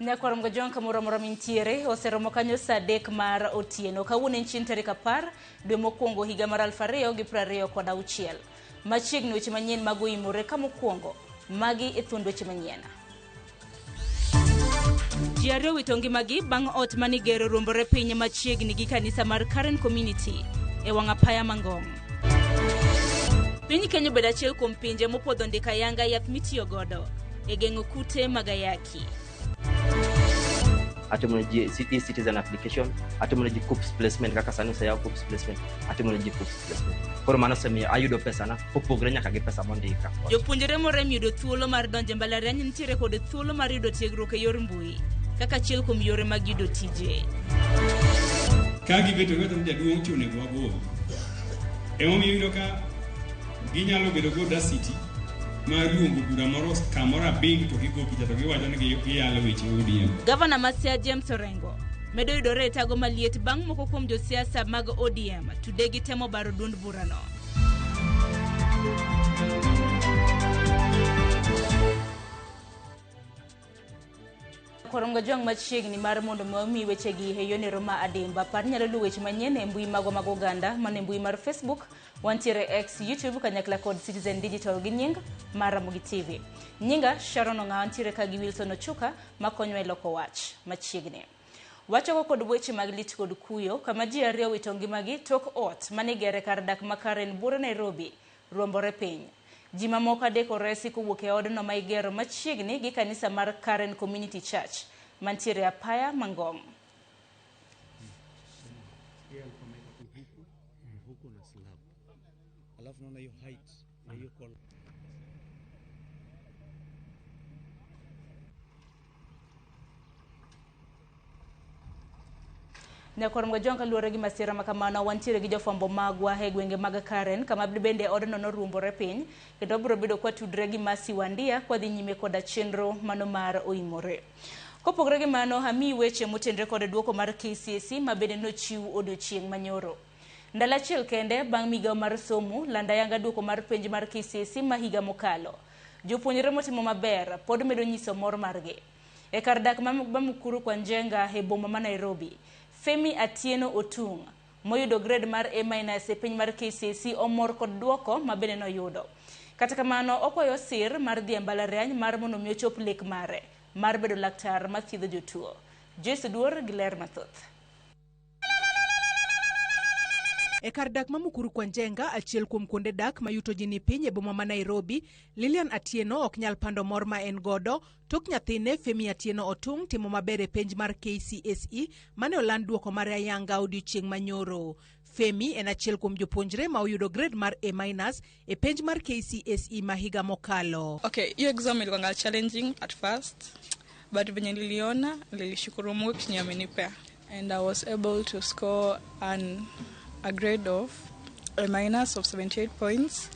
Nyakwar Mgojwang' kamoro amora mintiere oseromo kanyo saa 3 mar otieno. Kawuono en chieng' tarik 10 dwe mokwongo higa mar 2026. Machiegni weche manyien mag oimore ka mokwongo magi e thuond weche manyien. Ji ariyo owito ngimagi bang' ot manigero ruombore piny machiegni gi kanisa mar Karen Community e wang' apaya Mangong'. Piny Kenya obedo achiel kuom pinje mopwodho ndiko ayanga yath mitiyo godo e geng'o kute mag ayaki. Atimo ne ji e-citizen application, atimo ne ji KUCCPS placement kaka sani oseyaw KUCCPS placement, atimo ne ji KUCCPS placement. Koro mano osemiyo ayudo pesana kopogre nyaka gi pesa mondika. Jopuonjre morem yudo thuolo mar donjo e mbalariany nitiere kod thuolo mar yudo tiegruok e yor mbui kaka achiel kuom yore mag yudo tije. Ka gibeto giwacho ni jaduong' cha onego wagol. Emomiyo iyudo ka ginyalo bedo gi audacity mar luongo bura moro kamoro abing to gigo picha to giwacho ni giyalo weche ODM. Gavana ma Siaya James Orengo medo yudore e tago maliet bang' moko kuom josiasa mag ODM tude gi temo baro duond burano. Korongo jwang' machiegni mar mondo mi wami wechegi e yonero ma adimba. Par nyalo luwo weche manyien e mbui magwa mag oganda mano e mbui mar Facebook, wantiere X, YouTube kanyakla kod Citizen Digital gi nying mar Ramogi TV. Nyinga Sharon Ong'awa ntiere ka gi Wilson Ochuka makonyowa e loko wach machiegni. Wachako kod weche mag lit kod kuyo kama ji ariyo owito ngimagi tok ot manigere kar dak ma Karen buore Nairobi ruombore piny. Ji mamoko adek oresi kowuok e odno ma igero machiegni gi kanisa mar Karen Community Church mantiere e apaya Mangong'. Nyakwar Mgajwang' kaluwore gi masira ma kamano, wantiere gi jofwambo magwa e gwenge mag Karen kama bende odno noruombore piny kendo wabiro bedo kwatudre gi Mercy Wandia kwadhi nyime koda chenro mano mar oimore. Kopogore gi mano, amiyi weche motenre kod duoko mar KCSE ma bende nochiw odiochieng' manyoro. Ndalo achiel kende bang' migawo mar somo lando ayanga duoko mar penj mar KCSE ma higa mokalo. Jopuonjre motimo maber pod medo nyiso mor margi. E kar dak ma Mukuru kwa Njenga e boma ma Nairobi, Femi Atieno Otung' moyudo grade mar A minus e piny mar KCSE omor kod duoko ma bende noyudo. Kata kamano, okwayo sir mar dhi e mbalariany mar mondo mi ochop lek mare mar bedo laktar mathiedho jotuo. Joyce Oduor gi ler mathoth. E kar dak ma Mukuru kwa Njenga, achiel kuom kuonde dak ma yuto ji ni piny e boma ma Nairobi, Lilian Atieno ok nyal pando mor ma en godo tok nyathine Femi Atieno Otung' timo maber e penj mar KCSE mane oland duoko mare ayanga odiochieng' manyoro. Femi en achiel kuom jopuonjre ma oyudo grade mar A minus e penj mar KCSE ma higa mokalo. Okay, hiyo exam ilikuwa challenging at first, but venye niliona nilishukuru Mungu chenye amenipea. And I was able to score a grade of a minus of 78 points.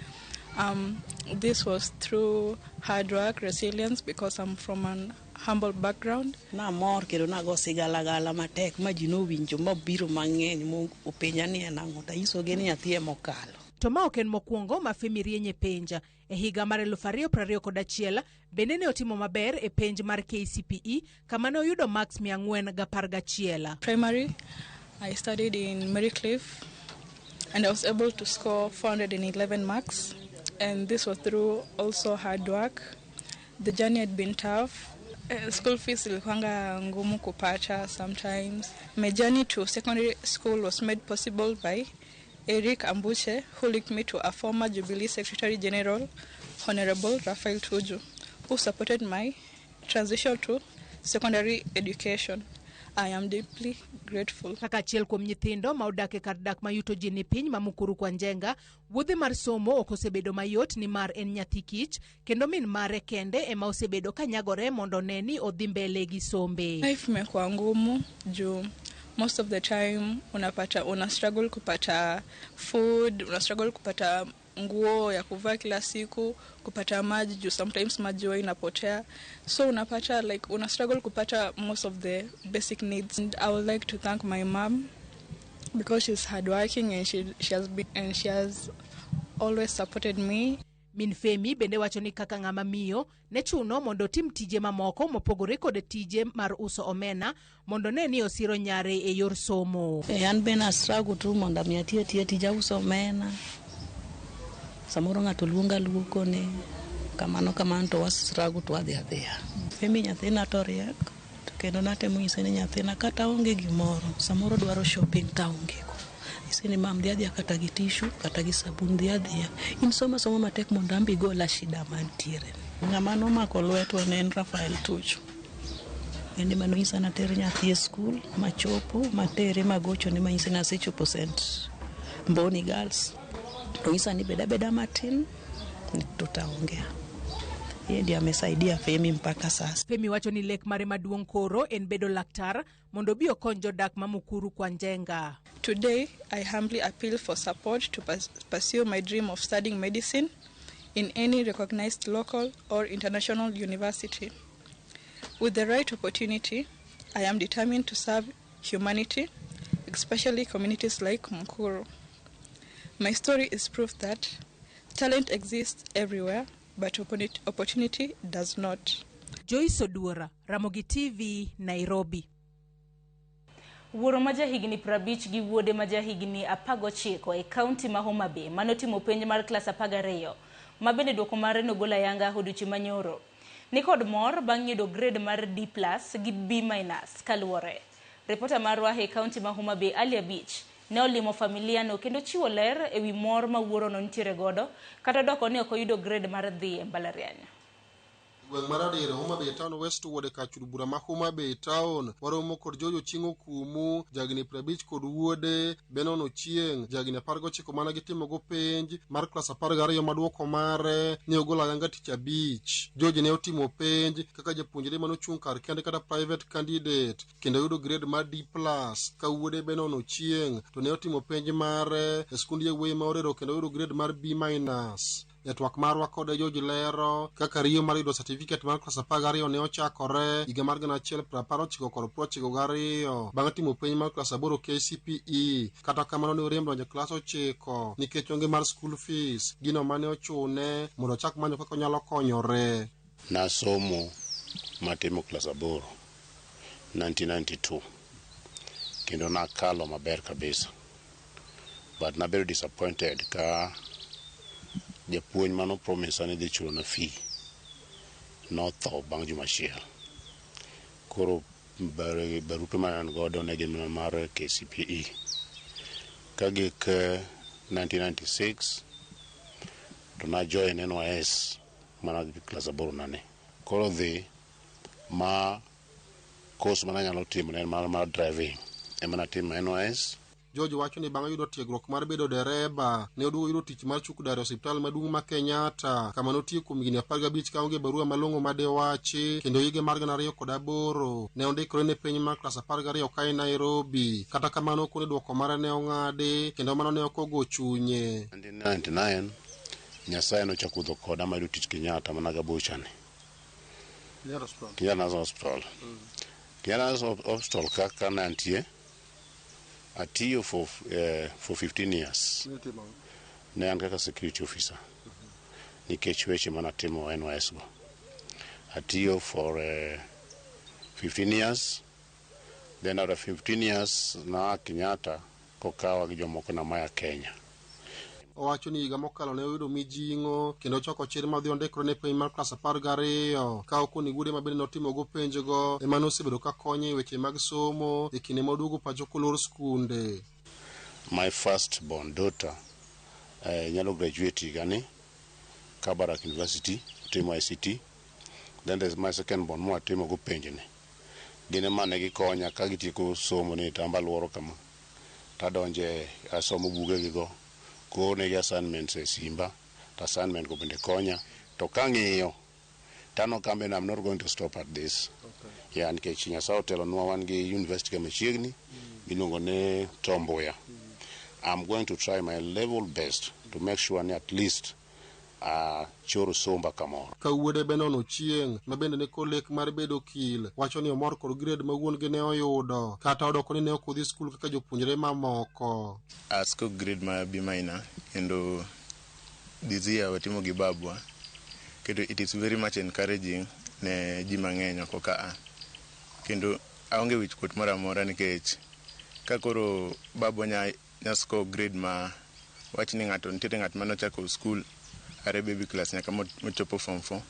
This was through hard work, resilience, because I'm from an humble background. Namor kendo nago sigalagala matek ma ji nowinjo mabiro mang'eny mo openja ni en ang'o, tanyisogi ni nyathi ema okalo. To ma ok en mokwongo ma Femi rieny e penj. E higa mar 2021 bende ne otimo maber e penj mar KCPE kama ne oyudo marks 411. Primary, I studied in Marycliff and I was able to score 411 marks, and this was through also hard work. The journey had been tough. School fees ilikuwanga ngumu kupata sometimes. My journey to secondary school was made possible by Eric Ambuche, who linked me to a former Jubilee Secretary General, Honorable Raphael Tuju, who supported my transition to secondary education. I am deeply grateful. Kaka achiel kuom nyithindo ma odak e kar dak ma yuto ji ni piny ma Mukuru kwa Njenga, wuodhe mar somo ok osebedo mayot nimar en nyathi kich kendo min mare kende ema osebedo ka nyagore mondo one ni odhi mbele gi sombe. Life imekuwa ngumu juu most of the time unapata una struggle kupata food, una struggle kupata nguo ya kuvaa kila siku, kupata maji juu sometimes maji huwa inapotea. So unapata una struggle kupata most of the basic needs. And I would like to thank my mom because she's hardworking and she has always supported me. Min Femi bende wacho ni kaka ng'ama miyo ne chuno mondo otim tije mamoko mopogore kod tije mar uso omena mondo ne ni osiro nyare e yor somo. E, an be na struggle tu mondo mi ati atiya tij uso omena. Samoro ng'ato luonga luokone kamano kamano to wa struggle to wadhi adhiya. Femi nyathina to riek to kendo natemo nyise ni nyathina kata onge gimoro samoro dwaro shopping to aonge go. Nyise ni mam dhi adhiya kata gi tissue kata gi sabun dhi adhiya. In soma soma matek mondo an be igola shida mantiere. Ng'ama nomako lwetwa ne en Rafael Tuju. En ema nonyisa nater nyathi e skul machopo matere magochone manyise ni asechopo St. Mboni Girls. Onyisa ni bed abeda matin tutaongea. Yeye ndiye amesaidia Femi mpaka sasa. Femi wacho ni lek mare maduong' koro en bedo laktar mondo obi okony jodak ma Mukuru kwa Njenga. Today, I humbly appeal for support to pursue my dream of studying medicine in any recognized local or international university. With the right opportunity, I am determined to serve humanity, especially communities like Mukuru. My story is proof that talent exists everywhere, but opportunity does not. Joyce Oduora, Ramogi TV, Nairobi. Wuoro ma jahigni 50 gi wuode ma jahigni 19 e kaunti ma Homa Bay manotimo penj mar klas 12 ma bende duoko mare nogol ayanga odiochieng' manyoro. Ni kod mor bang' yudo grade mar D+ gi B- kaluwore. Ripota marwa e kaunti ma Homa Bay Ali Abich ne olimo familia no kendo chiwo ler ewi mor ma wuorono nitiere godo kata doko ni ok oyudo grade mar dhi e mbalariany. Gweng' mar Adier, Homa Bay Town West Ward kar chud bura ma Homa Bay Town waromo kod George Ochieng' Okumu jahigni 50 kod wuode Benon Ochieng' jahigni 19 mane gitimogo penj mar klas 12 ma duoko mare ne ogolo ayanga tich abich. George ne otimo penj kaka japuonjre manochung' kar kende kata private candidate kendo oyudo grade mar D+ ka wuode Benon Ochieng' to ne otimo penj mare e skund yawuoyi ma Orero kendo oyudo grade mar B-. E twak marwa kode George lero kaka riyo mar yudo certificate mar klas 12 ne ochakore higa mar 1992 bang' timo penj mar klas 8 KCPE. Kata kamano ne oriemb donjo e klas 9 nikech onge mar school fees, gino mane ochune mondo ochak manyo kaka onyalo konyore. Nasomo matimo klas 8 1992 kendo nakalo maber kabisa, but nabedo disappointed ka japuonj mano promise ni dhi chulona fee notho bang' juma achiel. Koro barupe mane an godo ne gin mana mar KCPE. Ka gik 1996 to na join NYS mana klas 8 nane. Koro dhi ma course mana nyalo timo ne en mar driving ema natimo NYS. George wacho ni bang' yudo tiegruok mar bedo dereba ne oduogo yudo tich mar chuk dar e osiptal maduong' ma Kenyatta kama notiyo kuom higni 15 kaonge barua malong'o madewachi kendo higa mar 2008 ne ondikore ne penj mar klas 12 kae Nairobi. Kata kamano kuonde duoko mare ne ong'adi kendo mano ne ok ogo chunye. 1999 Nyasaye nochako wuotho koda mayudo tich Kenyatta mana gabochani. Kenyatta National Hospital. Kenyatta National Hospital kaka ne antie atiyo for 15 years. Ne an kaka security officer nikech weche manatimo NYS go. Atiyo for 15 years. Then out of 15 years na Kenyatta kokawa gi jomoko namaya Kenya. Owacho ni higa mokalo ne oyudo mijing'o kendo ochako chir ma odhi ondikore ne penj mar klas 12 ka okoni wuode ma bende notimogo penjgo ema nosebedo ka konye e weche mag somo e kinde moduogo pacho kolor skunde. My first born daughter nyalo graduate higani Kabarak University timo ICT. Then there's my second born mwatimo go penjni. Gin ema ne gikonya ka gitieko somo ni tamba luoro kama tadonje asomo bugegigo konegi assignments e simba to assignment go bende konya to kang'iyo tano kambe I'm not going to stop at this. Okay. Yeah, nikech Nyasaye otelonwa wan gi university ka machiegni miluongo ni Tom Mboya. I'm going to try my level best to make sure ni at least achoro somba kamoro. Ka wuode Benon Ochieng' ma bende ne kolek mar bedo okil wacho ni omor kod grade ma wuon-gi ne oyudo kata odoko ni ne ok odhi skul kaka jopuonjre mamoko. Asco grade mar B minor kendo This year watimo gi babwa kendo it is very much encouraging ne ji mang'eny oko kaa kendo aonge wich kuot moro amora nikech ka koro babwa nya score grade ma wach ni ng'ato nitiere ng'at manochako school are baby class nyaka mochopo form 4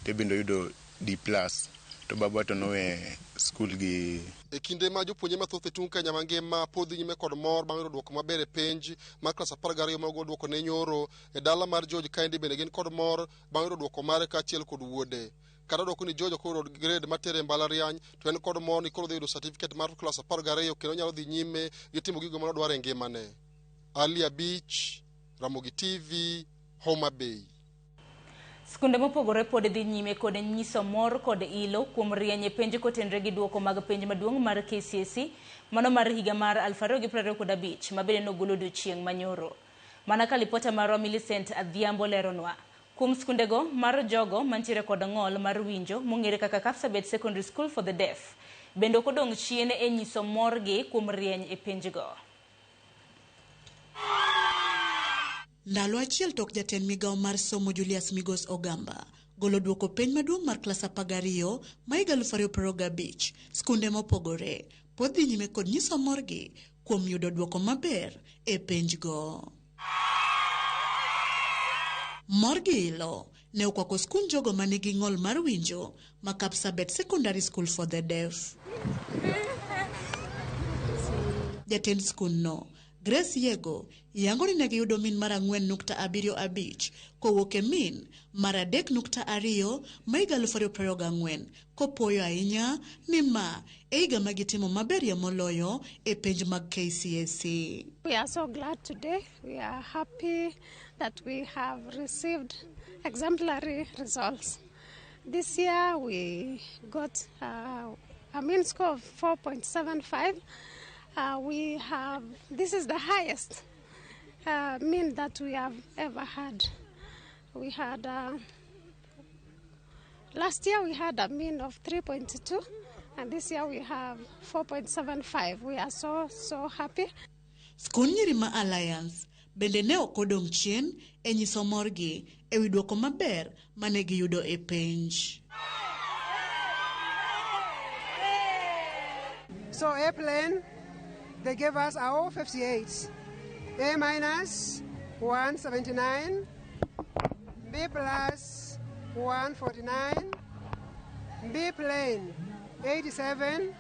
to bende oyudo D plus to babwa to nowe school gi. E kinde ma jopuonjre mathoth e tung' Kenya mangima pod dhi nyime kod mor bang' yudo duoko maber e penj mar klas 12 ma ogol duoko ne nyoro e dala mar George kaendi bende gin kod mor bang' yudo duoko mare kaachiel kod wuode. Kata dwoko ni George ok oyudo grade matere e mbalariany to en kod mor ni koro dhi yudo certificate mar klas 12 kendo nyalo dhi nyime gi timo gigo manodwaro e ngimane. Ali Abich, Ramogi TV, Homa Bay. Skunde mopogore pod dhi nyime kod nyiso mor kod ilo kuom rieny e penj kotenre gi duoko mag penj maduong' mar KCSE mano mar higa mar 2025 ma bende nogol odiochieng' manyoro. Mana ka lipota marwa Millicent Adhiambo leronwa. Kuom skundego mar jogo mantiere kod ng'ol mar winjo mong'ere kaka Kapsabet Secondary School for the Deaf bende ok odong' chien e nyiso morgi kuom rieny e penjgo. Ndalo achiel tok jatend migawo mar somo Julius Migos Ogamba golo duoko penj maduong' mar klas 12 ma higa 2025, skunde mopogore pod dhi nyime kod nyiso morgi kuom yudo duoko maber e penjgo. Mor gi ilo ne okwako skund jogo manigi ng'ol mar winjo ma Kapsabet Secondary School for the Deaf. Jatend skundno Grace Yego yango ni ne giyudo min mar 4.75 kowuok e min mar 3.2 ma higa 2024 kopuoyo ahinya ni ma e higa ma gitimo maberie moloyo e penj mag KCSE. We are so glad today. We are happy that we have received exemplary results. This year we got a mean score of 4.75. This is the highest mean that we have ever had. We had last year we had a mean of 3.2, and this year we have 4.75. We are so, so happy. Skund nyiri ma Alliance bende ne ok odong' chien e nyiso morgi e wi duoko maber mane giyudo e penj. So airplane, they gave us our 58, A minus 179, B plus 149, B plane 87,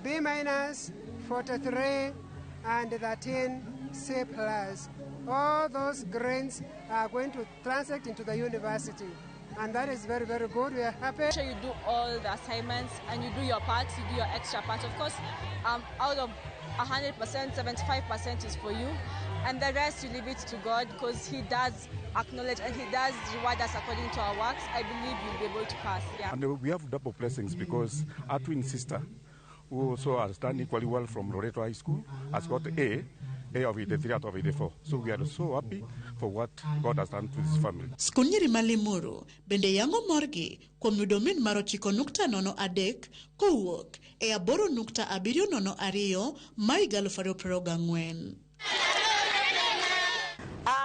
B minus 43, and 13 C plus. All those grades are going to translate into the university. And that is very, very good. We are happy. Make sure you do all the assignments and you do your part, you do your extra part. Of course, out of 100%, 75% is for you. And the rest, you leave it to God, because He does acknowledge and He does reward us according to our works. I believe you'll be able to pass. Yeah. And we have double blessings because our twin sister, who also has done equally well from Loreto High School, has got A of 83 out of 84. So we are so happy for what God has done to this family. Skund nyiri ma Limuru bende yango morgi kuom yudo min mar 9.03 kowuok e 8.702 ma higa 2024.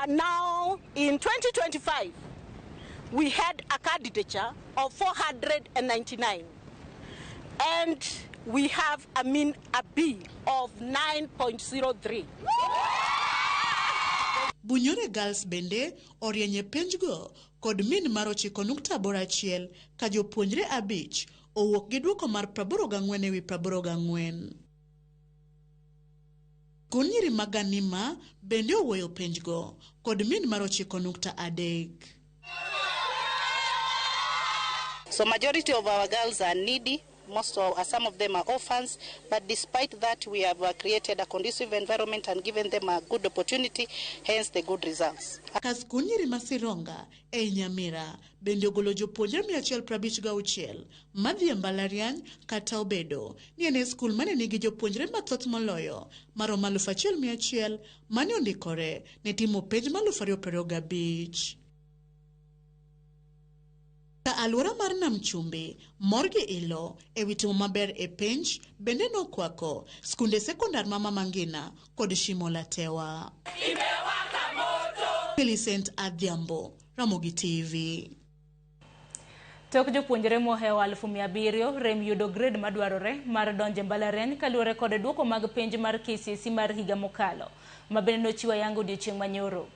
Now in 2025 we had a candidature of 499 and we have a mean a B of 9.03. Bunyore Girls bende orienye penjgo kod min mar 9.81 ka jopuonjre 5 owuok gi duoko mar 84/84. Skund nyiri mag Ganima bende owuoyo penjgo kod min mar 9.3. So majority of our girls are needy. Most of, some of them are orphans, but despite that, we have created a conducive environment and given them a good opportunity, hence the good results. Ka skund nyiri ma Sironga ei Nyamira bende ogolo jopuonjre 156 madhi e mbalariany kata obedo ni en e skul mane nigi jopuonjre mathoth moloyo maromo 1100 mane ondikore ne timo penj mar 2025. Ka alwora mar Nam Chumbi, mor gi ilo e wi timo maber e penj bende nokwako skunde sekondar ma Mama Ngina kod Shimo la Tewa. Millicent Adhiambo, Ramogi TV. Tok jopuonjre mohewo 700,000 rem yudo grade madwarore mar donjo e mbalariany kaluwore kod duoko mag penj mar KCSE mar higa mokalo ma bende nochiwo ayanga odiochieng' manyoro.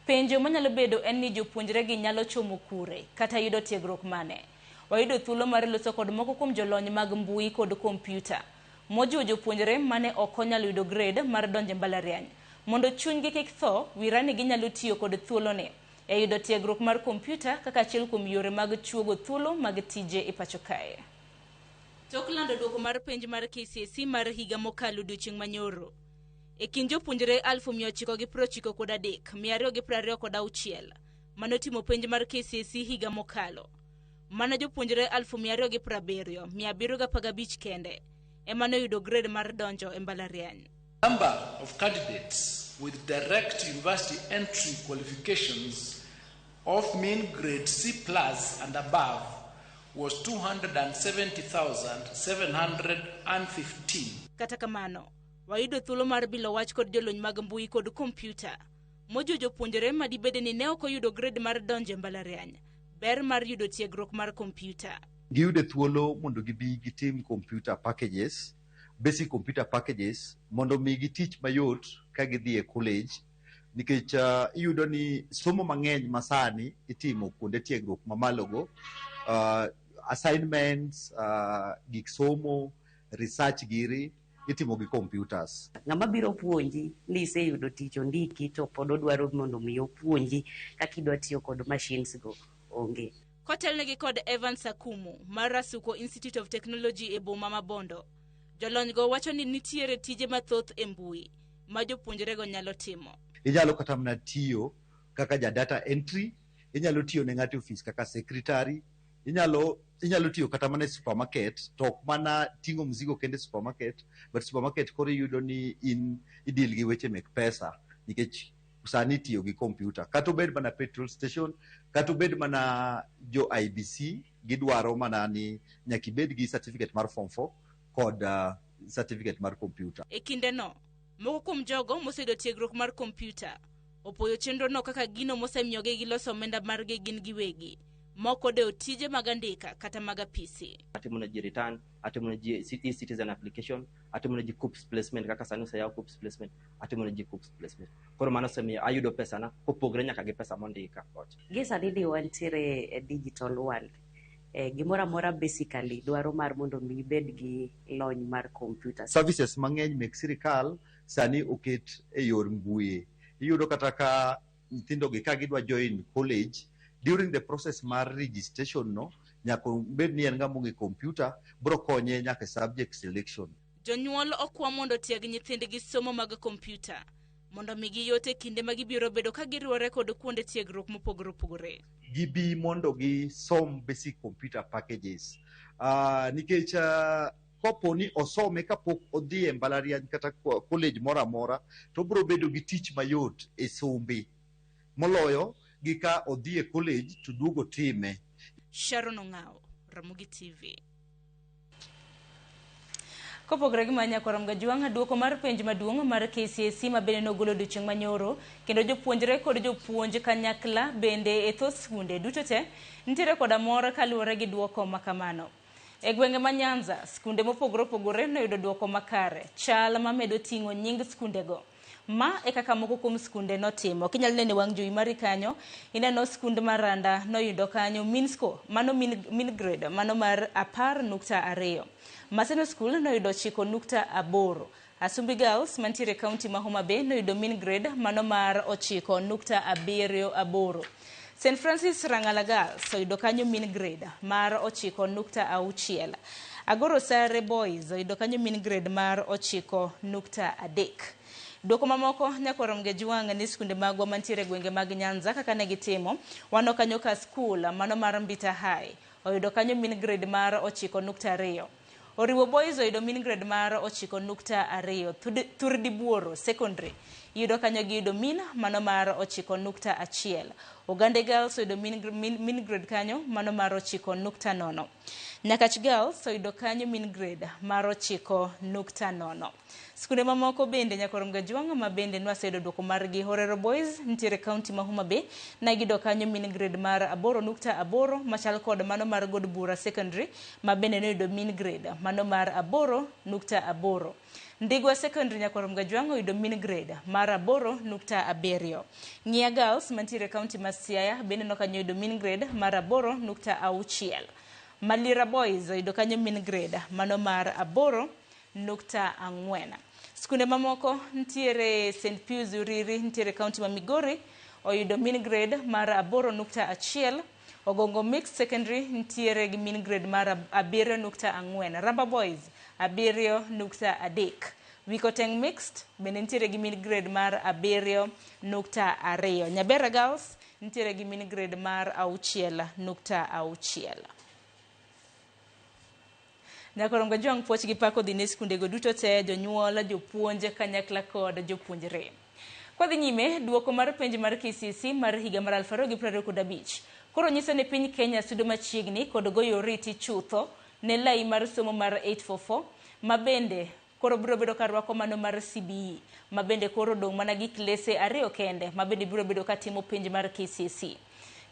Penjo manyalo bedo en ni jopuonjre gi nyalo chomo kure kata yudo tiegruok mane. Wayudo thuolo mar loso kod moko kuom jolony mag mbui kod kompyuta mojiwo jopuonjre mane ok onyalo yudo grade mar donjo e mbalariany mondo chunygi kik tho wira ni ginyalo tiyo kod thuoloni e yudo tiegruok mar kompyuta kaka achiel kuom yore mag chuogo thuolo mag tije e pacho kae. Tok lando duoko mar penj mar KCSE mar higa mokalo odiochieng' manyoro. E kind jopuonjre 993,226 manotimo penj mar KCSE higa mokalo, mana jopuonjre 270,715 kende ema noyudo grade mar donjo e mbalariany. Number of candidates with direct university entry qualifications of mean grade C plus and above was 270,715. Kata kamano, wayudo thuolo mar bilo wach kod jolony mag mbui kod kompyuta mojiwo jopuonjre madibede ni ne ok oyudo grade mar donjo e mbalariany ber mar yudo tiegruok mar kompyuta. Giyudo thuolo mondo gibi gitim computer packages, basic computer packages, mondo mi tich mayot ka gidhi e college, nikech iyudo ni somo mang'eny masani itimo kuonde tiegruok mamalogo, assignments, gik somo, research giri itimo gi computers. Ng'ama biro puonji ni iseyudo tich ondiki to pod odwaro mondo mi opuonji kaka idwa tiyo kod machines go onge. Kotelnegi kod Evans Akumu mar Rasuko Institute of Technology e boma ma Bondo, jolonygo wacho ni nitiere tije mathoth e mbui ma jopuonjrego nyalo timo. Inyalo kata mana tiyo kaka ja data entry, inyalo tiyo ne ng'ato e ofis kaka secretary, inyalo tiyo kata mana e supermarket, to ok mana ting'o mzigo kende e supermarket, but supermarket koro iyudo ni in idil gi weche mek pesa nikech sani itiyo gi kompyuta. Kata obed mana petrol station, kata obed mana jo IBC, gidwaro mana ni nyaka ibed gi certificate mar form 4 kod certificate mar kompyuta. E kindeno, moko kuom jogo moseyudo tiegruok mar kompyuta opoyo chenrono kaka gino mosemiyogi giloso omenda margi gin giwegi, moko dewo tije mag andika kata mag apisi. Atimo ne ji return, atimo ne ji e-citizen application, atimo ne ji KUCCPS placement kaka sani oseyaw KUCCPS placement, atimo ne ji KUCCPS placement. Koro mano osemiyo ayudo pesana kopogre nyaka gi pesa mondika kocha. Gi sani ni wantiere e digital world. Gimoro amora basically dwaro mar mondo mi ibed gi lony mar computer. Services mang'eny mek sirikal sani oket e yor mbui. Iyudo kata ka nyithindo gi ka gidwa join college, during the process mar registration no, nyaka obed ni en ng'ama ong'e computer, bro konye nyaka subject selection. Jonyuol okwa mondo otieg nyithindgi somo mag kompyuta mondo migi yot e kinde ma gibiro bedo ka giriwore kod kuonde tiegruok mopogore opogore. Gibi mondo gisom basic computer packages. Nikech kopo ni osome kapok odhi e mbalariany kata college moro amora, to obiro bedo gi tich mayot e sombe moloyo gi ka odhi e college to duogo time. Sharon Ong'ao, Ramogi TV. Kopogore gi manya korom gajuang' duoko mar penj maduong' mar KCSE ma bende nogolo odiochieng' manyoro kendo jopuonjre kod jopuonj kanyakla bende e thoth skunde duto te nitiere koda mor kaluwore gi duoko makamano. E gwenge ma Nyanza, skunde mopogore opogore noyudo duoko makare, chal mamedo ting'o nying skundego. Ma e kaka moko kuom skunde notimo. Kinyalo neno e wang' jowi mari kanyo, ineno skund Maranda noyudo kanyo mean score, mano mean grade, mano mar 10.2. Maseno School noyudo 9.8. Asumbi Girls mantiere kaunti ma Homa Bay noyudo mean grade mano mar 9.78. St. Francis Rangala Girls oyudo kanyo mean grade mar 9.6. Agoro Sare Boys oyudo kanyo mean grade mar 9.3. Duoko mamoko nyakorom Gejwang' ni skunde magwa mantiere gwenge mag Nyanza kaka ne gitimo, wano kanyo ka skul mano mar Mbita High oyudo kanyo mean grade mar 9.2. Oriwo Boys oyudo mean grade mar 9.2. Thurdi Buoro Secondary Iyudo kanyo giyudo mean mano mar 9.1. Ogande Girls oyudo mean grade kanyo mano mar 9.0. Nyakach Girls oyudo kanyo mean grade mar 9.0. Skunde mamoko bende Nyakorom Gajwang' ma bende nwaseyudo duoko margi. Horero Boys nitiere kaunti ma Homa Bay ne giyudo kanyo mean grade mar 8.8 machal kod mano mar God Bura Secondary ma bende noyudo mean grade mano mar 8.8. Ndigwa Secondary Nyakorom Gajwang' oyudo mean grade mar 8.7. Ng'iya Girls mantiere kaunti ma Siaya bende nokanyo oyudo mean grade mar 8.6. Malira Boys oyudo kanyo mean grade mano mar 8.4. Skunde mamoko nitiere St. Pius Uriri nitiere kaunti ma Migori oyudo mean grade mar 8.1. Ogongo Mixed Secondary nitiere gi mean grade mar 7.4. Ramba Boys 7.3. Wikoteng Mixed bende nitiere gi mean grade mar 7.2. Nyabera Girls nitiere gi mean grade mar 6.6. Nyakorom Gajwang' puoch gi pak odhi ne skundego duto te, jonyuol, jopuonj kanyakla kod jopuonjre. Kwadhi nyime, duoko mar penj mar KCSE mar higa mar 2025 koro nyiso ni piny Kenya sudo machiegni kod goyo oriti chutho ne lai mar somo mar 844 ma bende koro biro bedo ka rwako mano mar CBE ma bende koro odong' mana gi klese 2 kende ma bende biro bedo ka timo penj mar KCSE.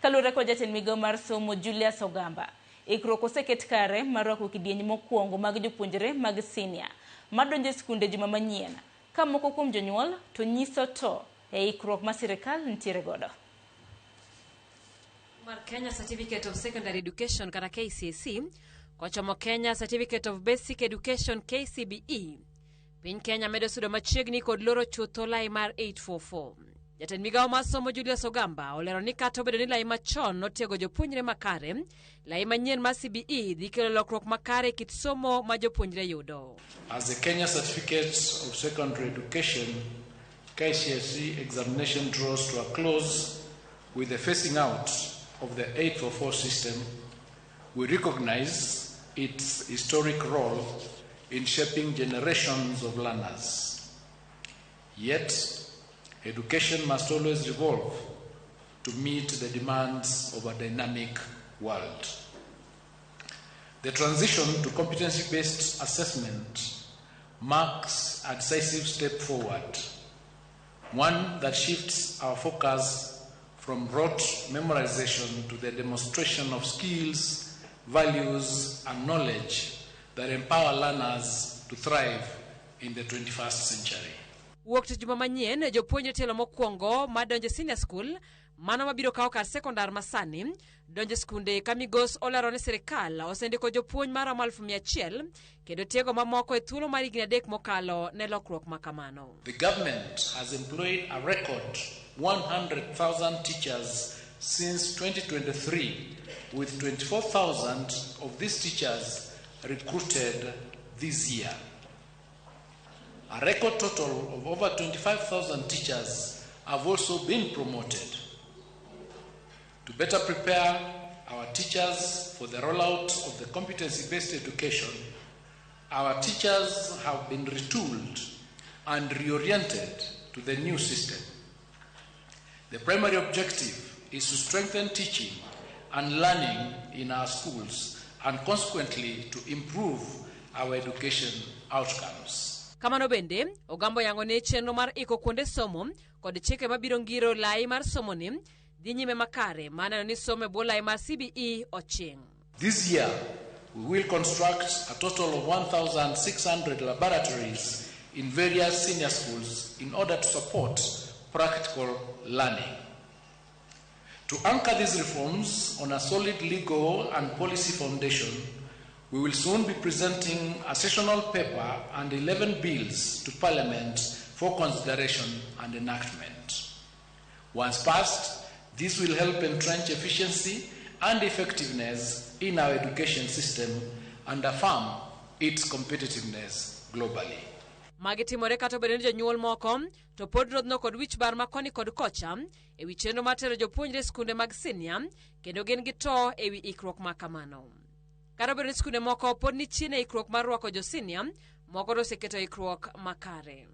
Kaluwore kod jatend migao mar somo Julius Ogamba, ikruok oseket kare mar rwako kidieny mokwongo mag jopuonjre mag senior madonjo e skunde juma manyien, ka moko kuom jonyuol to nyiso to e ikruok ma sirikal nitiere godo. Mar Kenya Certificate of Secondary Education kata KCSE kochomo Kenya Certificate of Basic Education KCBE. Piny Kenya medo sudo machiegni kod loro chutho lai mar 844. Jatend migao mar somo Julius Ogamba olero ni kata obedo ni lai machon notiego jopuonjre makare, lai manyien mar CBE dhi kelo lokruok makare e kit somo ma jopuonjre yudo. As the Kenya Certificate of Secondary Education KCSE examination draws to a close with the phasing out of the 844 system, we recognize its historic role in shaping generations of learners. Yet, education must always evolve to meet the demands of a dynamic world. The transition to competency-based assessment marks a decisive step forward, one that shifts our focus from rote memorization to the demonstration of skills, values, and knowledge that empower learners to thrive in the 21st century. Wuok tich juma manyien, jopuonjre tielo mokwongo madonjo e senior school, mano mabiro kawo kar sekondar masani, donjo e skunde ka migos olero ni sirikal osendiko jopuonj maromo 100,000 kendo tiego mamoko e thuolo mar higni 3 mokalo ne lokruok ma kamano. The government has employed a record 100,000 teachers since 2023, with 24,000 of these teachers recruited this year. A record total of over 25,000 teachers have also been promoted. To better prepare our teachers for the rollout of the competency-based education, our teachers have been retooled and reoriented to the new system. The primary objective is to strengthen teaching and learning in our schools and consequently to improve our education outcomes. Kamano bende, Ogambo yango ne chenro mar iko kuonde somo kod chike mabiro ngiro lai mar somoni dhi nyime makare maneno ni somo e bwo lai mar CBE oching. This year, we will construct a total of 1,600 laboratories in various senior schools in order to support practical learning. To anchor these reforms on a solid legal and policy foundation, we will soon be presenting a sessional paper and 11 bills to Parliament for consideration and enactment. Once passed, this will help entrench efficiency and effectiveness in our education system and affirm its competitiveness globally. Magi timore kata obedo ni jonyuol moko to pod rodhno kod wich bar ma koni kod kocha ewi chenro mar tero jopuonjre e skunde mag senior kendo gin gi to ewi ikruok ma kamano. Kata obedo ni skunde moko pod ni chien e ikruok mar rwako jo senior, moko to oseketo ikruok makare.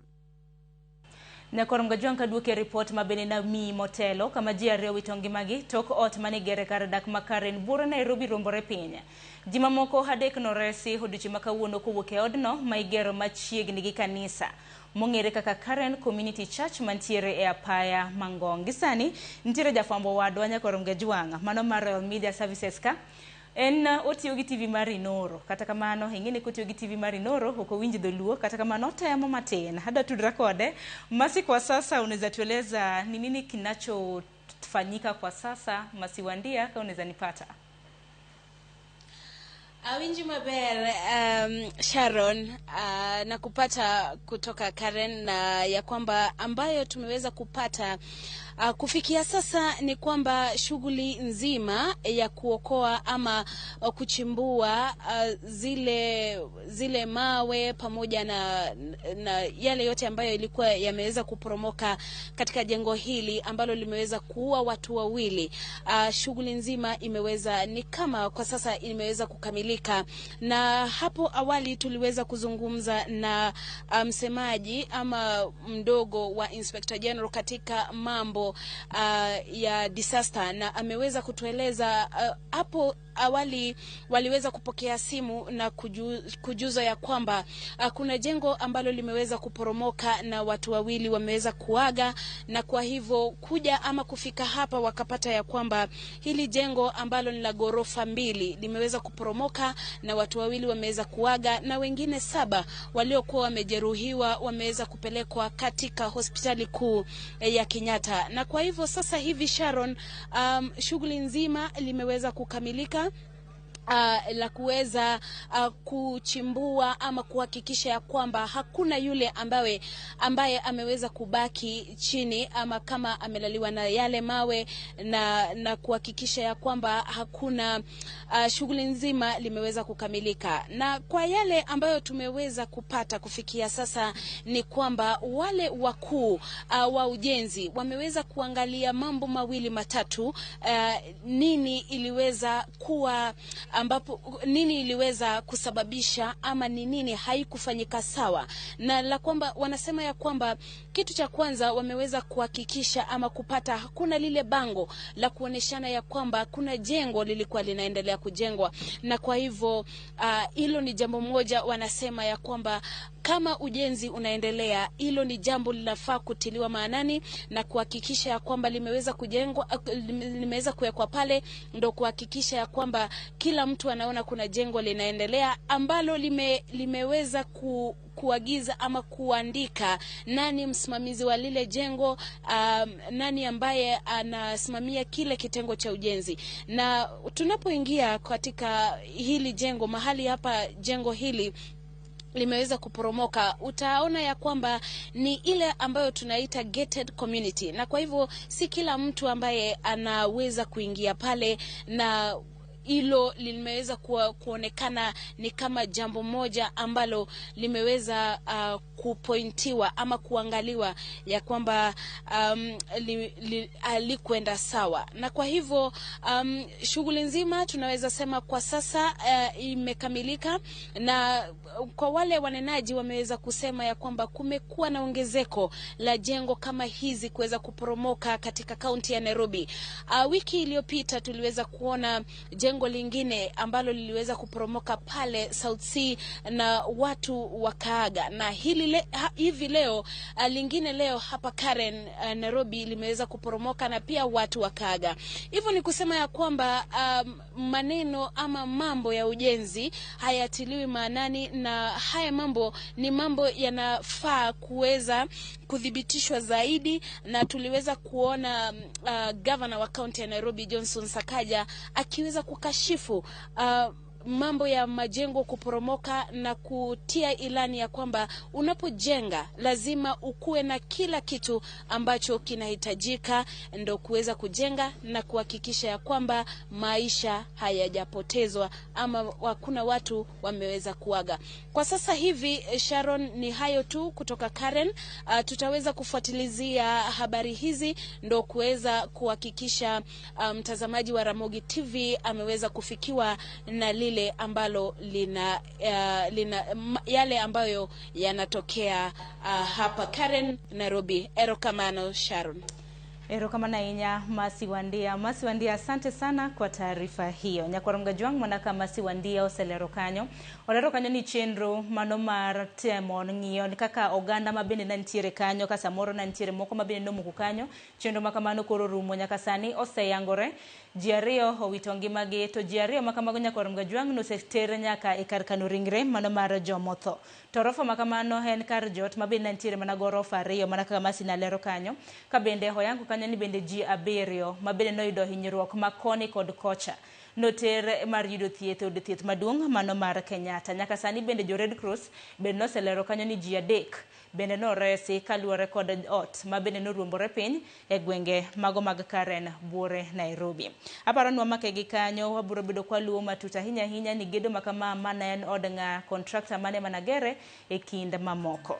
Nyakor Mgajwang' kaduoke ripot ma bende namiyi motelo kama ji ariyo wito ngimagi tok ot mane igero e kar dak ma Karen buore Nairobi ruombore piny. Ji mamoko adek noresi odiochieng' ma kawuono kowuok e odno ma igero machiegni gi kanisa mong'ere kaka Karen Community Church mantiere e apaya Mangong. Gi sani nitiere jafwambo wadwa Nyakor Mgajwang' mano mar Royal Media Services ka en otiyo gi TV mar Inoro. Kata kamano ing'e ni kotiyo gi TV mar Inoro ok owinj dholuo, kata kamano otemo matin. Adwa tudra kode. Masi, kwa sasa unaweza tueleza ni nini kinachofanyika kwa sasa? Masi Wandia, ka unaweza nipata. Awinji maber Sharon, na kupata kutoka Karen, na ya kwamba ambayo tumeweza kupata kufikia sasa ni kwamba shughuli nzima ya kuokoa ama kuchimbua zile mawe pamoja na yale yote ambayo ilikuwa yameweza kuporomoka katika jengo hili ambalo limeweza kuua watu wawili. Shughuli nzima imeweza ni kama kwa sasa imeweza kukamilika. Na hapo awali tuliweza kuzungumza na msemaji ama mdogo wa Inspector General katika mambo ya disaster, na ameweza kutueleza hapo awali waliweza kupokea simu na kujuza ya kwamba kuna jengo ambalo limeweza kuporomoka na watu wawili wameweza kuaga, na kwa hivyo kuja ama kufika hapa wakapata ya kwamba hili jengo ambalo ni la ghorofa 2 limeweza kuporomoka na watu wawili wameweza kuaga, na wengine 7 waliokuwa wamejeruhiwa wameweza kupelekwa katika hospitali kuu ya Kenyatta. Na kwa hivyo sasa hivi Sharon, shughuli nzima limeweza kukamilika la kuweza kuchimbua ama kuhakikisha ya kwamba hakuna yule ambaye ameweza kubaki chini ama kama amelaliwa na yale mawe, na kuhakikisha ya kwamba hakuna shughuli nzima limeweza kukamilika. Na kwa yale ambayo tumeweza kupata kufikia sasa ni kwamba wale wakuu wa ujenzi wameweza kuangalia mambo mawili matatu, nini iliweza kuwa ambapo nini iliweza kusababisha ama ni nini haikufanyika sawa. Na la kwamba wanasema ya kwamba kitu cha kwanza wameweza kuhakikisha ama kupata hakuna lile bango la kuoneshana ya kwamba kuna jengo lilikuwa linaendelea kujengwa, na kwa hivyo hilo ni jambo moja wanasema ya kwamba kama ujenzi unaendelea hilo ni jambo linafaa kutiliwa maanani na kuhakikisha ya kwamba limeweza kujengwa, limeweza kuwekwa pale, ndo kuhakikisha ya kwamba kila mtu anaona kuna jengo linaendelea ambalo limeweza kuagiza ama kuandika nani msimamizi wa lile jengo, nani ambaye anasimamia kile kitengo cha ujenzi. Na tunapoingia katika hili jengo, mahali hapa jengo hili limeweza kuporomoka, utaona ya kwamba ni ile ambayo tunaita gated community, na kwa hivyo si kila mtu ambaye anaweza kuingia pale, na hilo limeweza kuonekana ni kama jambo moja ambalo limeweza kupointiwa ama kuangaliwa ya kwamba alikwenda sawa. Na kwa hivyo shughuli nzima tunaweza sema kwa sasa imekamilika, na kwa wale wanenaji wameweza kusema ya kwamba kumekuwa na ongezeko la jengo kama hizi kuweza kuporomoka katika kaunti ya Nairobi. Wiki iliyopita tuliweza kuona jengo lingine ambalo liliweza kuporomoka pale South C na watu wakaaga, na hili hivi leo lingine leo hapa Karen Nairobi limeweza kuporomoka na pia watu wakaaga. Hivyo ni kusema ya kwamba maneno ama mambo ya ujenzi hayatiliwi maanani, na haya mambo ni mambo yanafaa kuweza kuthibitishwa zaidi. Na tuliweza kuona governor wa kaunti ya Nairobi Johnson Sakaja akiweza kukashifu mambo ya majengo kuporomoka na kutia ilani ya kwamba unapojenga lazima ukuwe na kila kitu ambacho kinahitajika ndo kuweza kujenga na kuhakikisha ya kwamba maisha hayajapotezwa ama hakuna watu wameweza kuaga. Kwa sasa hivi Sharon, ni hayo tu kutoka Karen. Tutaweza kufuatilizia habari hizi ndo kuweza kuhakikisha mtazamaji wa Ramogi TV ameweza kufikiwa na lile lile ambalo lina, lina yale ambayo yanatokea hapa Karen, Nairobi. Erokamano Sharon. Erokamano ahinya Mercy Wandia. Mercy Wandia, asante sana kwa taarifa hiyo. Nyakwar Mgajwang' mana ka Mercy Wandia oselero kanyo. Olero kanyo ni chenro mano mar temo ng'iyo kaka oganda ma bende ne nitiere kanyo, ka samoro ne nitiere moko ma bende nomuko kanyo. Chenro ma kamano koro rumo nyaka sani oseyangore. Ji ariyo owito ngimagi, to ji ariyo ma kamago Nyakwar Mgajwang' noseter nyaka e kar kano ringre mano mar jomotho. To orofa ma kamano en kar jot ma bende ne nitiere mana gorofa ariyo mana kaka Mercy nalero kanyo. Ka bende oyango kanyo ni bende ji abiriyo ma bende noyudo hinyruok ma koni kod kocha noter mar yudo thieth e od thieth maduong' mano mar Kenyatta. Nyaka sani bende jo Red Cross bende noselero kanyo ni ji adek bende noresi kaluwore kod ot ma bende noruombore piny e gwenge mago mag Karen Buore, Nairobi. Aparo ni wamake gi kanyo, wabiro bedo kwaluwo matut ahinya ahinya ni gedo ma kama mana en od ng'a, contractor mane managere e kind mamoko.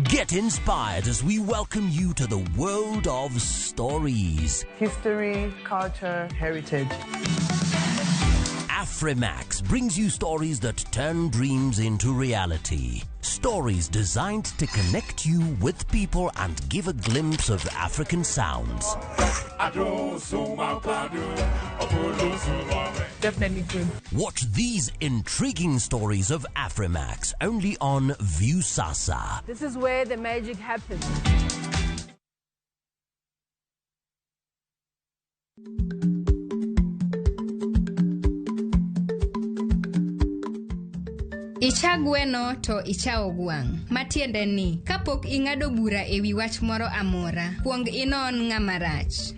Get inspired as we welcome you to the world of stories. History, culture, heritage. Afrimax brings you stories that turn dreams into reality. Stories designed to connect you with people and give a glimpse of African sounds. Definitely good. Watch these intriguing stories of Afrimax only on Viusasa. This is where the magic happens. Icha gweno to ichawo gwang'. Matiende ni, kapok ing'ado bura e wi wach moro amora, kuong inon ng'ama rach.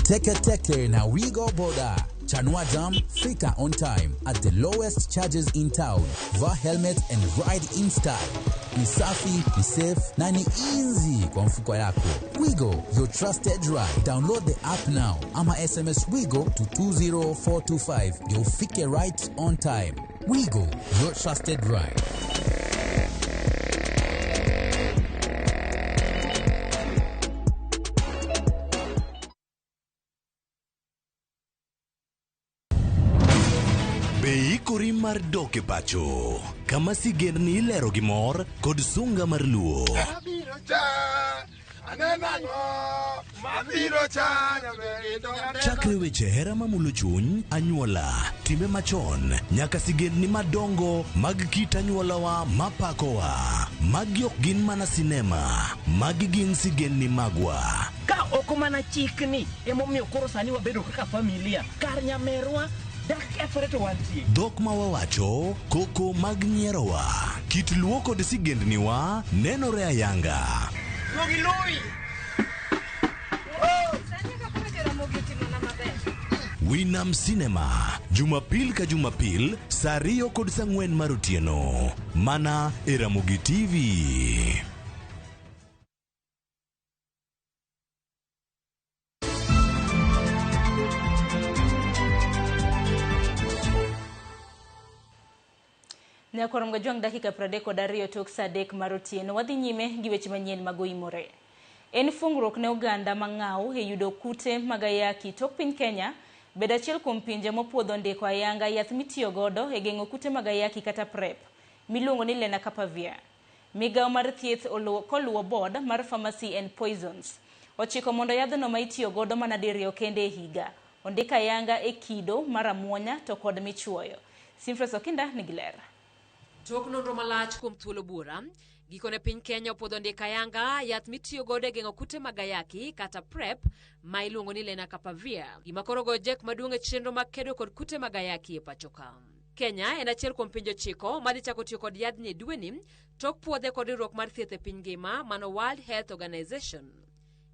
Teke Teke na Wigo Boda. Chanua Jam, fika on time at the lowest charges in town. Vaa helmet and ride in style. Ni safi, ni safe na ni easy kwa mfuko yako. Wigo, your trusted ride. Download the app now ama SMS Wigo to 20425 ndio ufike right on time. Wigo, your trusted ride. Be ikori mar dok e pacho kama sigendni ilero gi mor kod sunga mar luo. Chakre weche hera mamulo chuny, anyuola, timbe machon, nyaka sigendni madongo mag kit anyuolawa mapakowa. Magi ok gin mana sinema, magi gin sigendni magwa. Ka ok mana chikni emomiyo koro sani wabedo kaka familia kar nyamerwa Dhok ma wawacho, koko mag nyierowa, kit luo kod sigendniwa nenore ayanga. Winam Cinema, Jumapil ka Jumapil, saa 2 kod saa 4 mar otieno. Mana e Ramogi TV. Nyakwar Mgajwang' dakika 32 tok saa 3 mar otieno. Wadhi nyime gi weche manyien mag oimore. En fungruok ne oganda mang'aw e yudo kute mag ayaki tok piny Kenya bed achiel kuom pinje mopuodho ndiko ayanga yath mitiyo godo e geng'o kute mag ayaki kata PrEP miluongo ni Lenacapavir. Migawo mar thieth koluwo board mar Pharmacy and Poisons ochiko mondo yadhno ma itiyo godo mana diriyo kende e higa ondik ayanga e kido mar amuonya to kod michuoyo. Simfres Okinda nigi ler. Tok nonro malach kuom thuolo buora, gikone piny Kenya opuodho ndiko ayanga yath mitiyo godo e geng'o kute mag ayaki kata PrEP ma iluongo ni Lenacapavir, gima koro goyo jek maduong' e chenro mag kedo kod kute mag ayaki e pacho ka. Kenya en achiel kuom pinje 9 madhi chako tiyo kod yadhni e dweni tok puodhe kod riwruok mar thieth e piny ngima mano World Health Organization.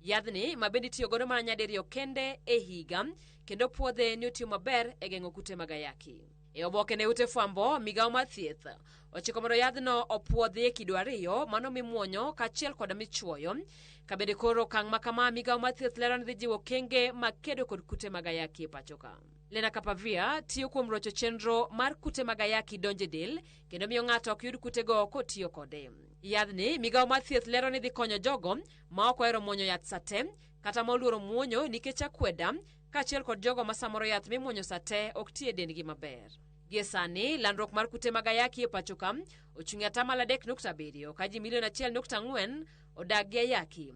Yadhni ma bende itiyo godo mana nyadiriyo kende e higa kendo puodhe ni otiyo maber e geng'o kute mag ayaki. E oboke ne ute fwambo, migawo mar thieth ochiko mondo yadhno opuodhi e kido ariyo, mano mimuonyo kaachiel koda michuoyo. Kabende koro okang' ma kama, migawo mar thieth lero ni dhi jiwo okenge mag kedo kod kute mag ayaki e pacho ka. Lenacapavir tiyo kuom rocho chenro mar kute mag ayaki donjo e del kendo miyo ng'ato ok yud kutego kotiyo kode. Yadhni, migawo mar thieth lero ni dhi konyo jogo ma ok ohero muonyo yath sate kata ma oluoro muonyo nikech akweda kaachiel kod jogo ma samoro yath mimuonyo sate ok ti e dendgi maber. Gie sani, landruok mar kute mag ayaki e pacho ka ochung' e atamalo 3.7 ka ji milion 1.4 odak gi ayaki.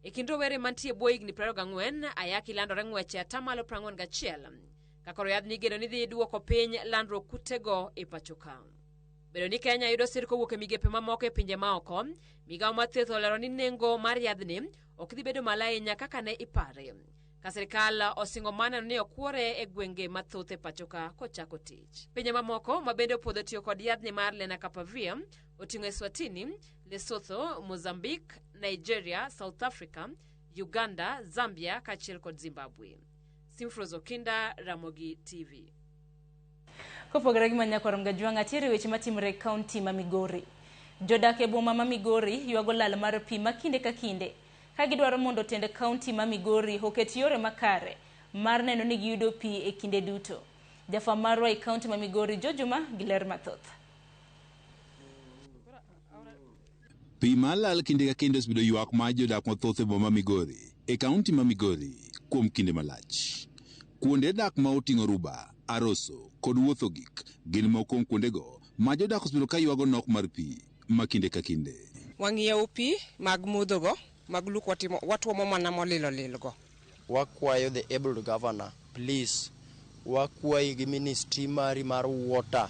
E kind rowere mantie e bwo higni 24, ayaki landore ng'wech e atamalo 41. Ka koro yadhni igeno ni dhi duoko piny landruok kutego e pacho ka. Bedo ni Kenya yudo sir kowuok e migepe mamoko e pinje maoko, migawo mar thieth olero ni nengo mar yadhni ok dhi bedo malo ahinya kaka ne ipare. Ka sirkal osingo mar neno ni okwore e gwenge mathoth e pacho ka kochako tich. Pinje mamoko ma bende opuodho tiyo kod yadhni mar Lenacapavir oting'o Eswatini, Lesotho, Mozambique, Nigeria, South Africa, Uganda, Zambia kaachiel kod Zimbabwe. Simfros Okinda, Ramogi TV. Kopogore gi Manyakwar Mgajwang', atiere weche matimore e kaunti ma Migori. Jodak e boma ma Migori ywago lal mar pi ma kinde ka kinde ka gidwaro mondo tend kaunti ma Migori oket yore makare mar neno ni giyudo pi e kinde duto. Jafwambo marwa e kaunti ma Migori Jojuma gi ler mathoth. Pi malal kinde ka kinde osebedo ywak mar jodak mathoth e boma ma Migori, e kaunti ma Migori kuom kinde malach. Kuonde dak ma oting'o Ruba, Aroso kod Wuotho Gik gin moko kuom kuondego ma jodak osebedo ka ywago nok mar pi ma kinde ka kinde. Wang'iewo pi mag modhogo, mag luok watimo, watuomo mana molil olil go. Wakwayo the able governor, please, wakwayi gi ministry mari mar water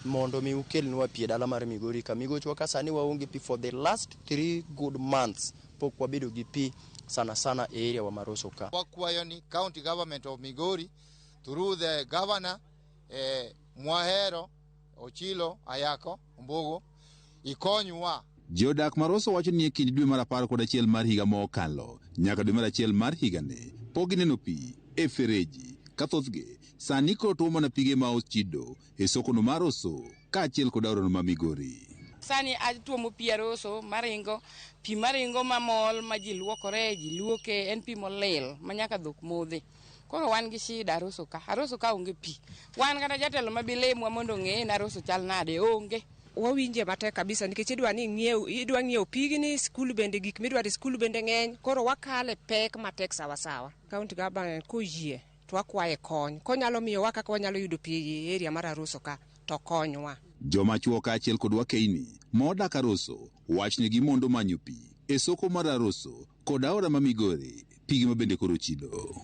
mondo mi ukelnwa pi e dala mar Migori ka. Migochwa ka sani waonge pi for the last 3 good months, pok wabedo gi pi sana sana e area wa mar Rosso ka. Wakwayo ni county government of Migori through the governor Mwahero Ochilo Ayako Ombogo ikonywa. Jodak ma Rosso wacho ni e kind dwe mar 11 mar higa mokalo nyaka dwe mar 1 mar higani pok gineno pi e fereji ka thothgi sani koro tuomo mana pige ma ochido e sokono mar Rosso kaachiel kod aorano ma Migori. Sani atuomo pi Aroso maringo, pi maringo mamol ma ji luokore, ji luoke, en pi molil ma nyaka dhok modhi. Koro wan gi shida Aroso ka, Aroso ka onge pi. Wan kata jatelo mabilemwa mondo ong'e ni Aroso chal nade, onge. Wawinje matek kabisa nikech idwa ni ing'iew, idwa ng'iewo pigni, skul bende gik midwaro e skul bende ng'eny, koro wakale pek matek sawasawa. County government koyie to wakwaye kony, konyalo miyowa kaka wanyalo yudo pi e area mar Aroso ka to konywa. Joma chuo kaachiel kod wakeini ma odak Aroso wachnegi mondo manyo pi e soko mar Aroso kod aora ma Migori, pigi ma bende koro chido.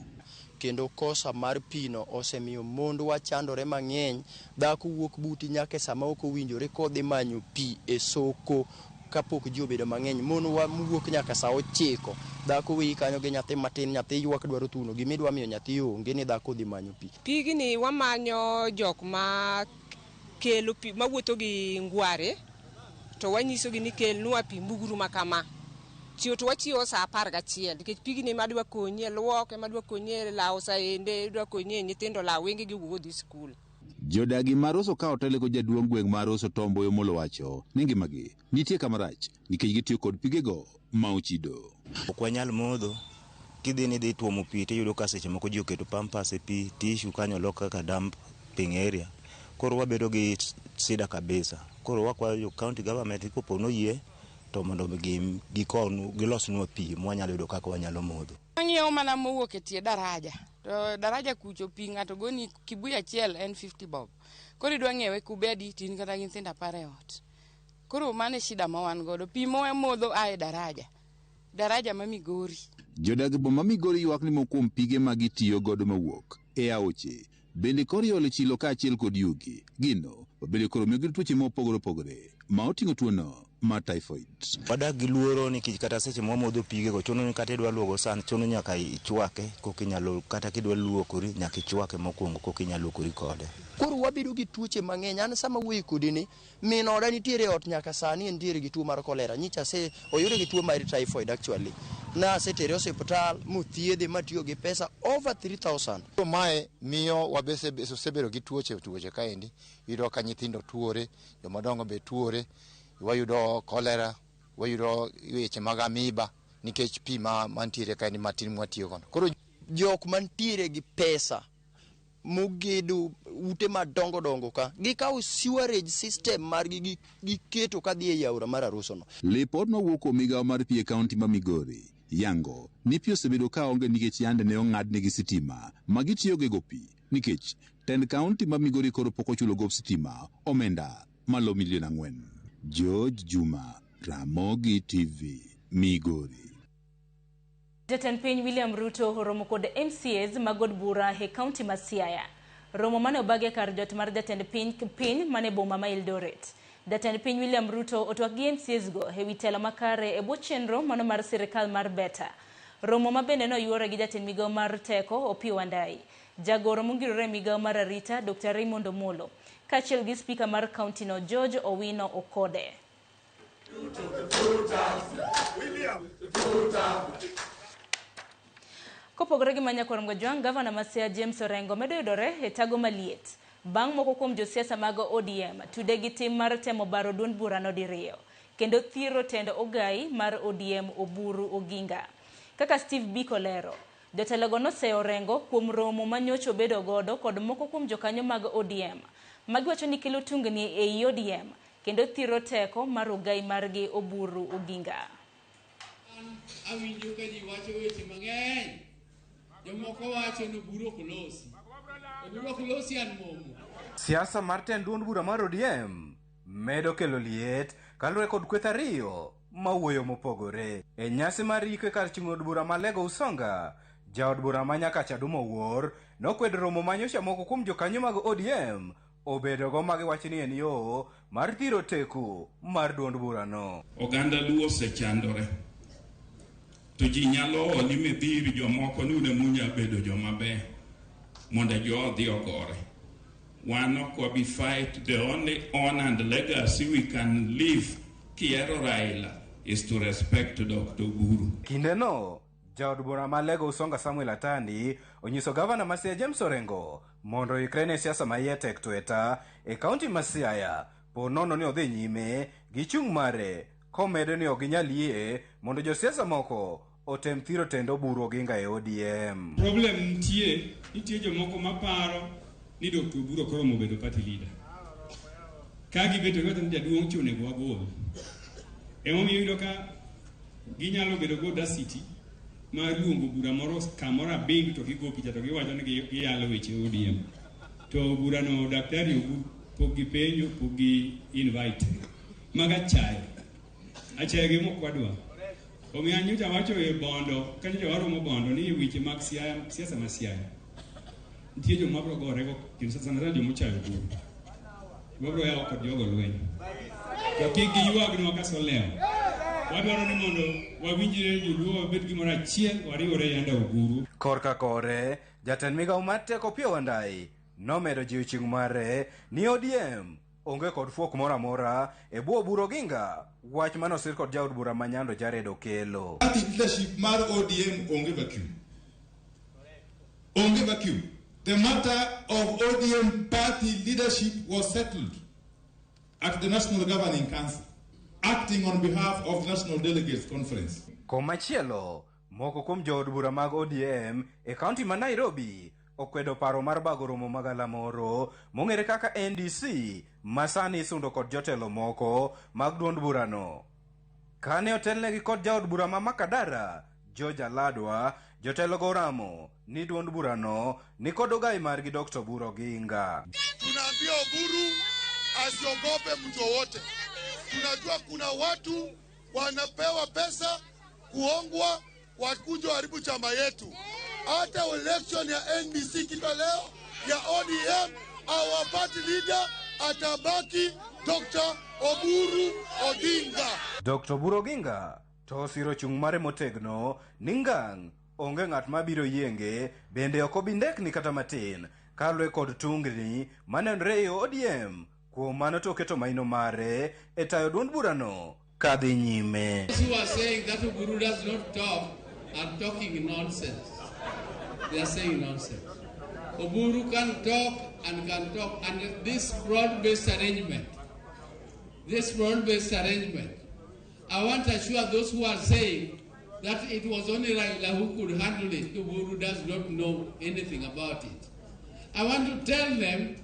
Kendo kosa mar pi no osemiyo mondwa chandore mang'eny. Dhako wuok buti nyaka e sama ok owinjore kodhi manyo pi e soko kapok ji obedo mang'eny. Mon wa wuok nyaka sa 9. Dhako weyi kanyo gi nyathi matin, nyathi ywak dwaro thuno, gimidwa miyo nyathi onge ni dhako odhi manyo pi. Pigni wamanyo jok ma kelo pi, mawuotho gi ngware, to wanyisogi ni kelnwa pi mbugru ma kama. Chiwo to wachiwo sa 11 nikech pigni ema dwa konyi e luok, ema dwa konyi e lawo saende, dwa konyi e nyithindo lawo wengegi wuog odhi skul. Jodagi ma Rosso ka otele kod jaduong' gweng' ma Rosso Tom Mboyo Molo wacho ni ngimagi nitie kama rach nikech gitiyo kod pigego ma ochido. Ok wanyal modho, kidhi ni idhi tuomo pi tiyudo ka seche moko ji oketo pampers e pi, tissue kanyo olok kaka dumping area. Koro wabedo gi sida kabisa. Koro wakwayo county government kopo noyie to mondo gilosnwa pi mwanyalo yudo kaka wanyalo modho. Ang'iewo mana mowuok e tie daraja. To daraja kucho pi ng'ato goni kibuyu achiel en 50 bob. Koro idwa ng'iewe kube adi to in kata gi nyithindo 10 e ot. Koro mano e shida ma wan godo. Pi ma wamodho a e daraja. Daraja ma Migori. Jodag boma Migori ywak ni moko kuom pige ma gitiyo godo mawuok e aoche bende koro iolo chilo kaachiel kod yugi. Gino ma bende koro miyogi tuoche mopogore opogore ma oting'o tuono mar typhoid. Wadak gi luoro nikech kata seche mwamodho pigego chuno ni kata idwa luoko san chuno nyaka ichwake kokinyalo kata kidwa luokori nyaka ichwake mokwongo kokinyalo luokori kode. Koro wabedo gi tuoche mang'eny. An sama wuoyo kodi ni min oda nitiere e ot nyaka sani entiere gi tuo mar kolera. Nyicha ase oyude gi tuo mar typhoid actually. Na asetere osiptal mothiedhe matiyo gi pesa over 3000. Mae miyo wabesebedo gi tuoche kaendi. Iyudo ka nyithindo tuore, jomadongo be tuore, wayudo kolera, wayudo weche mag amiba nikech pi mantiere kaendi matin mwatiyo godo. Koro jok mantiere gi pesa mogedo ute madongo dongo ka gikawo sewerage system margi giketo kadhi e aora mar Aruso no. Lipot mawuok kuom migawo mar pi e kaunti ma Migori yango ni pi osebedo ka onge nikech yande ne ong'adnegi sitima ma gitiyogo pi nikech tend kaunti ma Migori koro pok ochulo gop sitima omenda malo milion 4. George Juma, Ramogi TV, Migori. Jatend piny William Ruto oromo kod MCAs mag od bura e kaunti ma Siaya. Romo mane obagi kar jot mar jatend piny mane boma ma Eldoret. Jatend piny William Ruto otwak gi MCAs go ewi telo makare e bwo chenro mano mar sirikal mar Beta. Romo ma bende noyuore gi jatend migawo mar teko Opiyo Wandayi, jagoro mongirore e migawo mar arita Dr. Raymond Omolo, kaachiel gi spika mar kaunti no George Owino Okode. Kopogore gi Manyakwarom Gojwang', gavana ma Siaya James Orengo medo yudore e tago maliet bang' moko kuom josiasa mag ODM tude gi tim mar temo baro duond burano diriyo kendo thiro tend ogai mar ODM Oburu Oginga. Kaka Steve Biko lero, jotelogo noseyo Orengo kuom romo manyocha obedo godo kod moko kuom jokanyo mag ODM magiwacho ni kelo tungni ei ODM kendo thiro teko mar ogai margi Oburu Oginga. Awinjo ka ji wacho weche mang'eny. Jomoko wacho ni Oburu ok losi. Oburu ok losi an momo. Siasa mar tend duond bura mar ODM medo kelo liet kaluwore kod kweth ariyo mawuoyo mopogore. E nyasi mar yiko e kar chung' od bura ma Lego Usonga, jaod bura ma Nyakacha Duma Owuor nokwedo romo manyocha moko kuom jokanyo mag ODM obedogo magiwacho ni en yo mar thiro teku mar duond burano. Oganda Luo osechandore. To ji nyalo oli midhir jomoko ni une munya bedo joma ber mondo jo odhi ogore. Wan ok wabi fight. The only honor and legacy we can leave kiero Raila is to respect Dr. Oburu. Kindeno, jaod bura ma Lego Usonga Samuel Atandi onyiso gavana ma Siaya James Orengo mondo oikre ne siasa ma iye tek tweta e kaunti ma Siaya po nono ni odhi nyime gi chung' mare komedo ni ok ginyal yie mondo josiasa moko otem thiro tend Oburu Oginga e ODM. Problem nitie jomoko maparo ni Dr. Oburu koro obedo party leader. Ka gibeto giwacho ni jaduong' cha onego wagol. Emomiyo iyudo ka ginyalo bedo gi audacity mar luongo bura moro kamoro abing to gigo picha to giwacho ni giyalo weche ODM. To burano daktari Oburu pok gipenjo, pok gi invite. Maga achaya. Achaya gi mok wadwa. Omiyo nyocha wacho e Bondo, ka nyocha waromo Bondo ni weche mag siasa ma Siaya. Nitie joma biro gorego kendo sana sana joma ochayo Oburu. Wabiro yawo kod jogo lweny. To kik giywagnwa ka solewo. Wadwaro ni mondo wawinjre joluo wabed gimoro achiel wariwore yanda Oburu. Korka kore, jatend migawo mar teko Opiyo Wandayi nomedo jiwo chieng' mare ni ODM onge kod fuok moro amora e bwo Oburu Oginga, wach mane osir kod jaod bura ma Nyando Jared Okello. Party leadership mar ODM onge vacuum. Onge vacuum. The matter of ODM party leadership was settled at the National Governing Council, acting on behalf of the National Delegates Conference. Komachielo, moko kuom jood bura mag ODM e kaunti ma Nairobi okwedo paro mar bago romo magalamoro mong'ere kaka NDC ma sani isundo kod jotelo moko mag duond burano. Kane otelnegi kod jaod bura ma Makadara, George Aladwa, jotelo go oramo ni duond burano ni kod ogai margi Dr. Oburu Oginga. Tunaambia Oburu asiogope mtu wowote. Tunajua kuna watu wanapewa pesa kuongwa wakuja haribu chama yetu. Hata election ya NBC kitu leo ya ODM, our party leader atabaki Dr. Oburu Oginga. Dr. Oburu Oginga to osiro chung' mare motegno ni ngang' onge ng'at mabiro yienge bende ok obi ndekni kata matin kaluwore kod tungni manenore e ODM. Kuom mano to oketo maino mare e tayo duond burano kadhi nyime. Those who are saying that Oburu does not talk are talking nonsense. They are saying nonsense. Oburu can talk and can talk, and this broad-based arrangement, I want to assure those who are saying that it was only Raila who could handle it. Oburu does not know anything about it. I want to tell them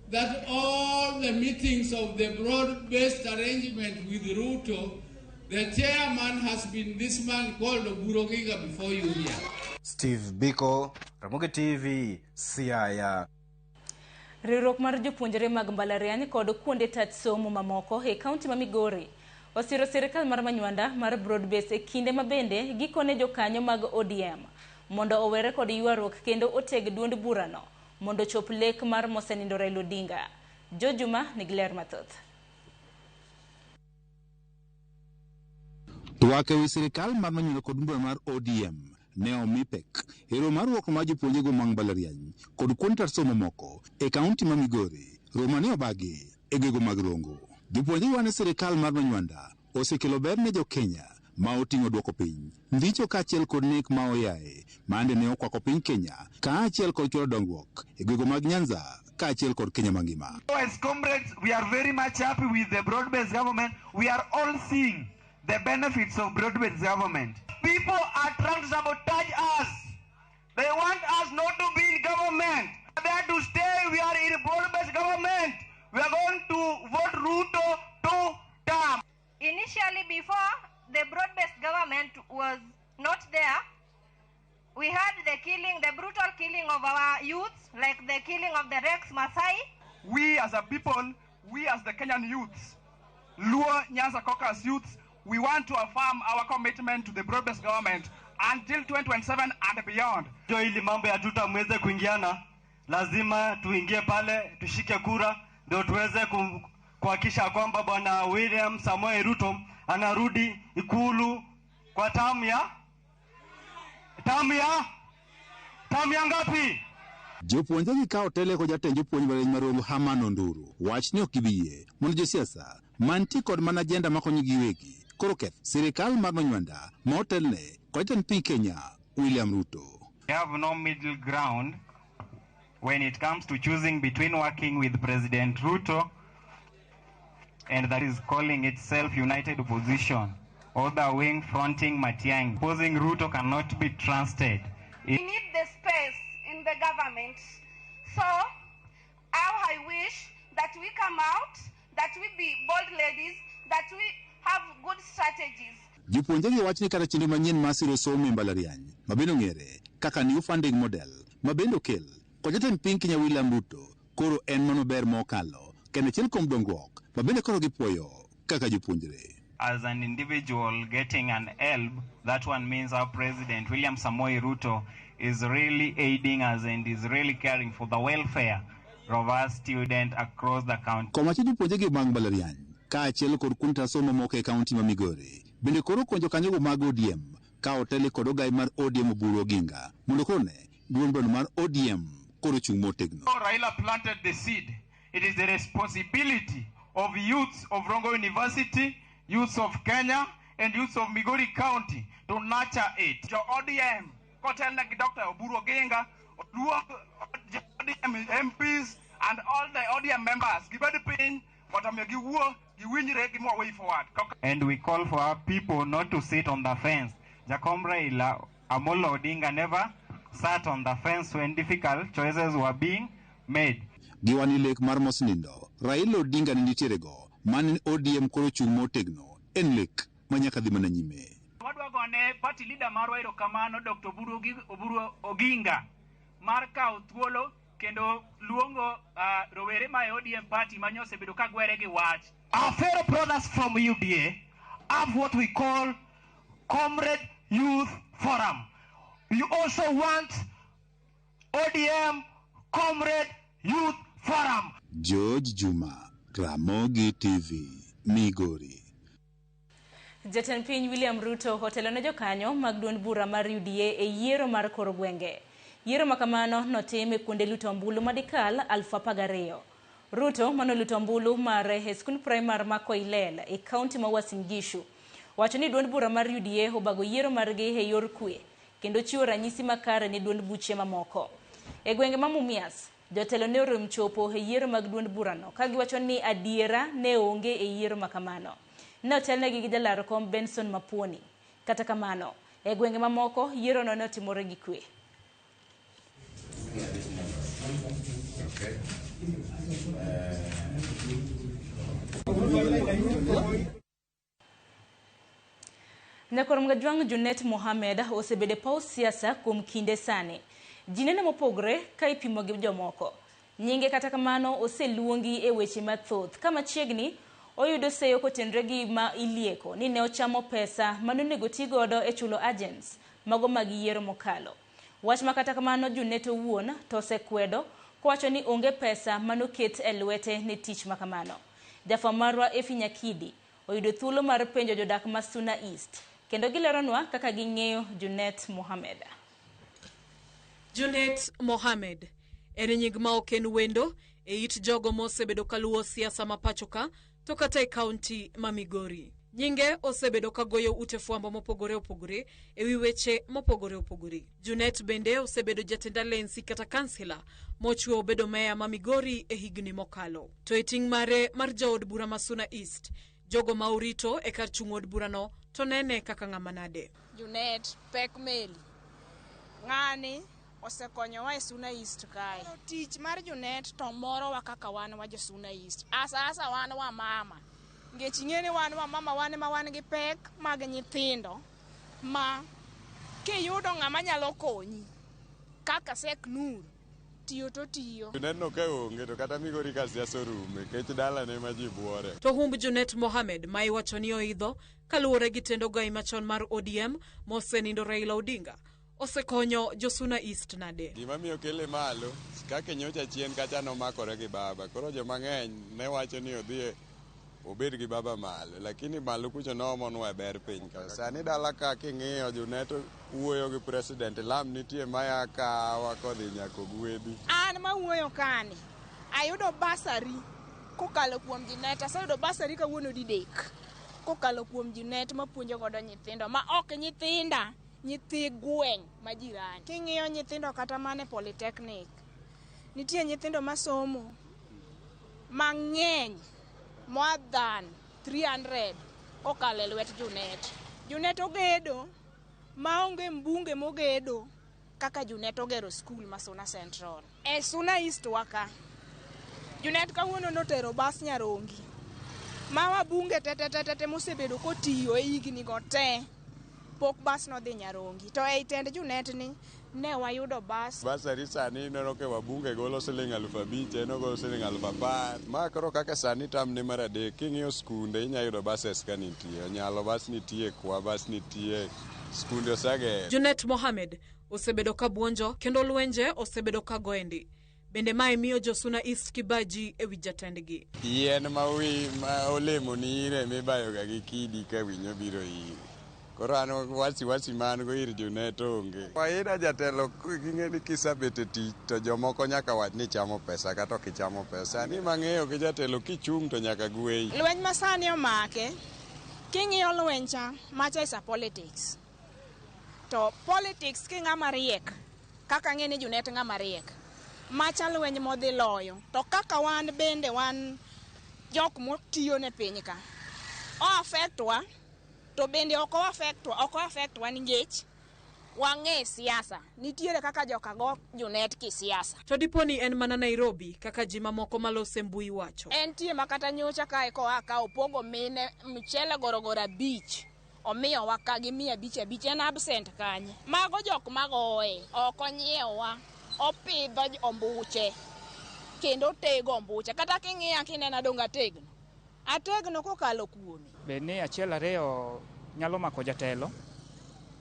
that all the meetings of the broad-based arrangement with Ruto, the chairman has been this man called Oburu Oginga before you here. Steve Biko, Ramogi TV, Siaya. Riwruok mar jopuonjre mag mbalariany kod kuonde tat somo mamoko e kaunti ma Migori osiro sirikal mar Manywanda mar broad-based e kinde ma bende gikone jokanyo mag ODM mondo owere kod ywaruok kendo oteg duond burano mondo chop lek mar mosenindo Raila Odinga. Jojuma nigi ler mathoth. Twak ewi sirikal mar Manywanda kod bura mar ODM ne omi pek e romo mar riwruok mar jopuonjego mag mbalariany kod kuonde tat somo moko e kaunti ma Migori. Romo ne obagi e gwenge mag Rongo. Jopuonjre wane sirikal mar Manywanda osekelo ber ne jo-Kenya ma oting'o duoko piny ndicho kaachiel kod nek ma oyaye mande ne okwako piny Kenya kaachiel kod chwalo dongruok e gwenge mag Nyanza kaachiel kod Kenya mangima. As comrades, we are very much happy with the broad-based government. We are all seeing the benefits of broad-based government. People are trying to sabotage us. They want us not to be in government. They are to stay. We are in broad-based government. We are going to vote Ruto 2 term. Initially, before the broad-based government was not there, we had the killing, the brutal killing of our youths, like the killing of the Rex Masai. We as a people, we as the Kenyan youths, Luo Nyanza Caucus youths, we want to affirm our commitment to the broad-based government until 2027 and beyond. Ili mambo ya tuta mweze kuingiana, lazima tuingie pale, tushike kura, ndio tuweze kuhakikisha kwamba Bwana William Samoei Ruto anarudi Ikulu kwa tamu ya ngapi? Jopuonjre gi kawo tele kod jatend jopuonj mbalariany mar Rongo Herman Onduru wach ni ok gibiyie mondo josiasa mantie kod mana ajenda makonyo giwegi koro keth sirikal mar Manywanda ma otelne kod jatend piny Kenya William Ruto. We have no middle ground when it comes to choosing between working with President Ruto and that is calling itself United Opposition, or the wing fronting Matiang'i. Opposing Ruto cannot be trusted. We need the space in the government. So, how I wish that we come out, that we be bold ladies, that we have good strategies. Jopuonjre gi wach ni kata chenro manyien mar siro somo e mbalariany ma bende ong'ere kaka New Funding Model ma bende okel kod jatend piny Kenya William Ruto koro en mano ber mokalo kendo achiel kuom dongruok ma bende koro gipuoyo kaka jopuonjre. As an individual getting an help, that one means our President William Samoei Ruto is really aiding us and is really caring for the welfare of our students across the country. Komachielo jopuonjre gi mag mbalariany kaachiel kod kuonde somo moko e kaunti ma Migori bende koro konjo kanyogo mag ODM ka oteli kod ogai mar ODM Oburu Oginga mondo koro ne duond burano mar ODM koro chung' motegno. Raila planted the seed. It is the responsibility of youths of Rongo University, youths of Kenya, and youths of Migori County to nurture it. Jo ODM, kotelne gi Dr. Oburu Oginga, ODM MPs, and all the ODM members, gibed piny mondo mi giwuo, giwinjre gima way forward. And we call for our people not to sit on the fence. Jakom Raila Amolo Odinga never sat on the fence when difficult choices were being made. Giwani lek mar mosenindo Raila Odinga ne nitiere go mane ODM koro chung' motegno en lek ma nyaka dhi mana nyime. Wadwa gone party leader marwa erokamano Dr. Oburu Oginga mar kawo thuolo kendo luongo rowere ma e ODM party ma nyosebedo ka gwere gi wach. Our fellow brothers from UDA have what we call Comrade Youth Forum. You also want ODM Comrade Youth Forum. George Juma, Ramogi TV, Migori. Jatend piny William Ruto otelo ne jokanyo mag duond bura mar UDA e yiero mar kor gwenge. Yiero ma kamano notim e kuonde luto ombulu madikal 12,000. Ruto manoluto ombulu mare e skund primar ma Koilel e kaunti ma Uasin Gishu wacho ni duond bura mar UDA obago yiero margi e yor kwe kendo chiwo ranyisi makare ne duond buche mamoko. E gwenge ma Mumias, jotelo ne orem chopo e yiero mag duond burano ka giwacho ni adiera ne onge e yiero ma kamano. Ne otelnegi gi jalar kom Benson Mapuoni. Kata kamano, e gwenge mamoko yierono ne otimore gi kwe. Nyakwar Mgajwang' Junet Mohamed osebedo e paw siasa kuom kinde sani. Ji nene mopogre ka ipimo gi jomoko. Nyinge kata kamano oseluongi e weche mathoth. Ka machiegni oyudo seyo kotenre gi ma ilieko ni ne ochamo pesa manonego ti godo e chulo agents mago mag yiero mokalo. Wach ma kata kamano Junet owuon to osekwedo kowacho ni onge pesa manoket e lwete ne tich ma kamano. Jafwambo marwa Effie Nyakidi oyudo thuolo mar penjo jodak ma Suna East kendo gileronwa kaka ging'eyo Junet Mohamed. Junet Mohamed en nying ma ok en wendo e it jogo mosebedo kaluwo siasa ma pacho ka to kata e kaunti ma Migori. Nyinge osebedo ka goyo ute fwambo mopogore opogore e wi weche mopogore opogore. Junet bende osebedo jatend alensi kata kansila mochwe obedo meya ma Migori e higni mokalo. To e ting' mare mar jaod bura ma Suna East, jogo ma orito e kar chung' od burano to nene kaka ng'ama nade. Junet pek meli. Ng'ani osekonyowa e Suna East kae. Tich mar Junet to morowa kaka wan wa jo Suna East. Asa asa wan wa mama. Nikech ing'e ni wan wa mama wan ema wan gi pek mag nyithindo ma kiyudo ng'ama nyalo konyi kaka Sek Nur tiyo to tiyo. Junet no ka onge to kata Migori ka siasa orume nikech dalane ma ji buore. To humb Junet Mohamed ma iwacho ni oidho kaluwore gi tend ogai machon mar ODM mosenindo Raila Odinga osekonyo jo Suna East nade? Gima miyo kele malo kaka nyocha chien kacha nomakore gi baba koro joma ng'eny ne wacho ni odhi obed gi baba malo lakini malo kucho noomonwa e ber piny ka. Sani dala ka king'iyo Junet wuoyo gi president lam nitie maya kawa kodhi nyaka Ogwedhi. An mawuoyo kani ayudo basari kokalo kuom Junet. Aseyudo basari kawuono didek kokalo kuom Junet mapuonjo godo nyithindo ma ok nyithinda, nyithi gweng' ma jirani. King'iyo nyithindo kata mane polytechnic, nitie nyithindo masomo mang'eny more than 300 kokalo e lwet Junet. Junet ogedo maonge mbunge mogedo kaka Junet ogero skul ma Suna Central. E Suna East waka, Junet kawuono notero bas Nyarongi ma wabunge te mosebedo kotiyo e higni go te pok bas nodhi Nyarongi. To ei tend Junet ni ne wayudo bas. Basari sani ineno ka wabunge golo siling 5,000 en ogolo siling 10,000. Ma koro kaka sani tamne mar adek king'iyo skunde inya yudo buses ka nitie. Onyalo bas nitie, kwa bas nitie, skunde osegero. Junet Mohamed osebedo ka buonjo kendo lwenje osebedo ka goendi. Bende mae miyo jo Suna East kibaji e wi jatendgi. Yien ma wi ma olemo ni ire mibayoga gi kidi ka winyo biro ire. Koro an wasiwasi ma an go ir Junet onge. Kawaida jatelo ging'e ni kisebet e tich to jomoko nyaka wach ni chamo pesa kata ok ichamo pesa. Ni mang'eyo gi jatelo kichung' to nyaka gweyi. Lweny ma sani omake, king'iyo lweny cha, macha is a politics. To politics ki ng'ama riek, kaka ang'e ni Junet ng'ama riek, macha lweny modhi loyo. To kaka wan bende wan jok motiyo ne piny ka, o affect wa, to bende ok o affect wa, ok o affect wa nikech wang'e siasa. Nitiere kaka joka go Junet kisiasa. To dipo ni en mana Nairobi kaka ji mamoko malose mbui wacho. Entie ma kata nyocha kae koa ka opogo mine mchele gorogoro 5 omiyowa ka gi 500 500 en absent kanye. Mago jok magoye, ok onyiewa, opidho ombuche kendo otego ombuche. Kata king'iya kinena donge ategno. Ategno kokalo kuome. Bed ni achiel ariyo nyalo mako jatelo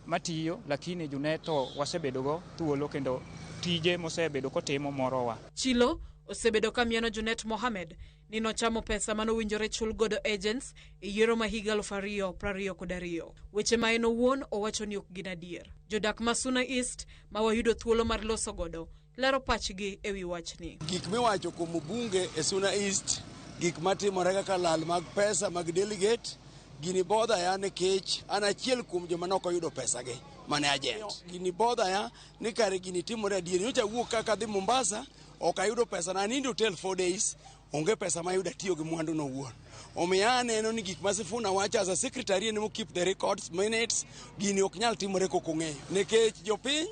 matiyo, lakini Junet to wasebedo go thuolo kendo tije mosebedo kotimo morowa. Chilo osebedo ka mieno Junet Mohamed ni nochamo pesa manowinjore chul godo agents e yiero ma higa 2022. Weche ma en owuon owacho ni ok gin adier. Jodak ma Suna East ma wayudo thuolo mar loso godo lero pachgi e wi wachni. Gik miwacho kuom mbunge e Suna East, gik matimore kaka lal mag pesa mag delegate, gini bodha ya nikech an achiel kuom joma ne ok oyudo pesagi mane agent. Gini bodha ya ni kare gini timore adier. Nyocha awuok kaka adhi Mombasa, ok ayudo pesa na anindo hotel 4 days, onge pesa mayudo atiyo gi mwandu no owuon. Omiyo aneno ni gik ma Sifuna wacho as a secretary en mo keep the records, minutes, gini ok nyal timore kok ong'eyo. Nikech jopiny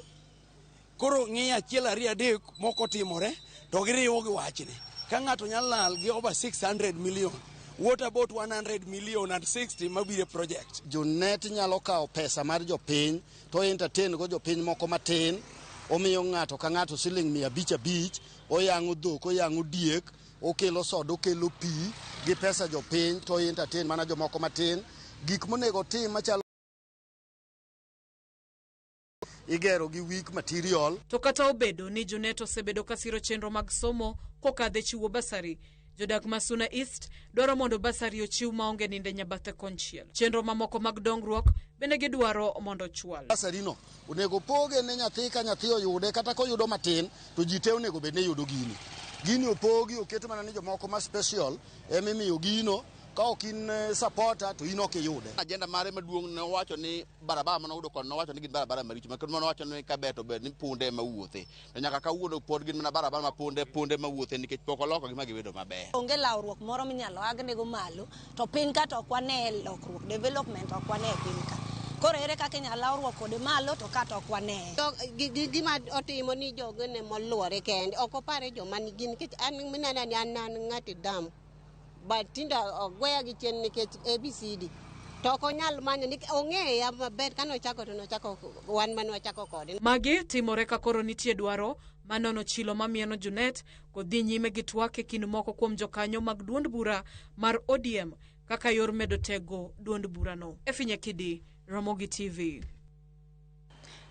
koro ng'iyo achiel ariyo adek moko timore to giriwo gi wachni. Ka ng'ato nyalo lal gi over 600 million, what about 100 million and 60 mabiro e project? Junet nyalo kawo pesa mar jopiny to entertain go jopiny moko matin, omiyo ng'ato ka ng'ato siling 500 500, oyang'o dhok, oyang'o diek, okelo soda, okelo pi gi pesa jopiny to entertain mana jomoko matin. Gik monego tim machalo igero gi weak material. To kata obedo ni Junet osebedo ka siro chenro mag somo kokadhe chiwo basari, jodak ma Suna East dwaro mondo basari ochiw maonge ninde nyabathe konchiel. Chenro mamoko mag dongruok bende gidwaro mondo ochwal. Basari no onego poge ne nyathi ka nyathi oyude, kata koyudo matin to ji te onego bed ni yudo gini. Gini opogi oket mana ni jomoko ma special emimiyo gino, ka ok in supporter to in ok iyude. Agenda mare maduong' ne owacho ni barabara mane oyudo kod nowacho ni gin barabara maricho, ma kendo nowacho ni kaber to ber ni punde ema wuothe. To nyaka kawuono pod gin mana barabara ma punde ema wuothe nikech pok olokogi ma gibedo maber. Onge lawruok moro minyalo agnego malo, to piny ka to ok wane lokruok, development ok wane e piny ka. Koro ere kaka inyalo lawruok kode malo to ka to ok wane. Gima otimo ni jogene moluore kende, ok opare joma nigi nikech an minena ni an ng'ati dam. But tinde ogweya gi chien nikech ABCD. To ok onyal manyo nikech ong'eya maber kane ochako to nochako wan mane wachako kode. Magi timore ka koro nitie dwaro manono chilo mamieno Junet kodhi nyime gi twak e kind moko kuom jokanyo mag duond bura mar ODM kaka yor medo tego duond burano. Efinya Kidi, Ramogi TV.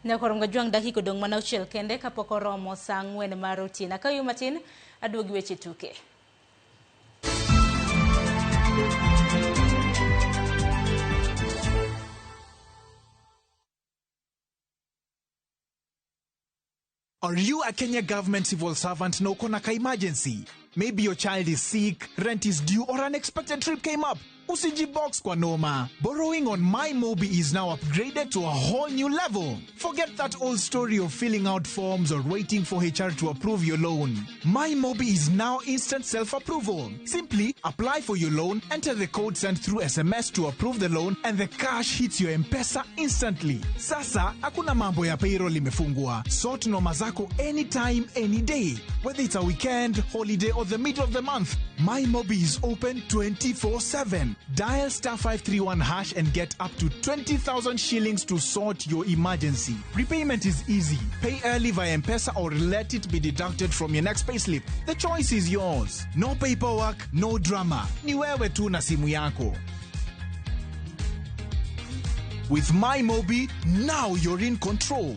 Nyakorongo jwang' dakika odong' mana 6 kende kapok oromo saa 4 mar otieno. Ka matin aduogi weche tuke. Are you a Kenya government civil servant na uko na ka emergency? Maybe your child is sick, rent is due, or an unexpected trip came up. Usijibox kwa noma. Borrowing on MyMobi is now upgraded to a whole new level. Forget that old story of filling out forms or waiting for HR to approve your loan. MyMobi is now instant self-approval. Simply apply for your loan, enter the code sent through SMS to approve the loan, and the cash hits your M-Pesa instantly. Sasa, hakuna mambo ya payroll imefungwa. Sort noma zako anytime, any day. Whether it's a weekend, holiday, or the middle of the month, MyMobi is open 24/7. Dial *531# and get up to 20,000 shillings to sort your emergency. Repayment is easy. Pay early via M-Pesa or let it be deducted from your next payslip. The choice is yours. No paperwork, no drama. Ni wewe tu na simu yako. With MyMobi, now you're in control.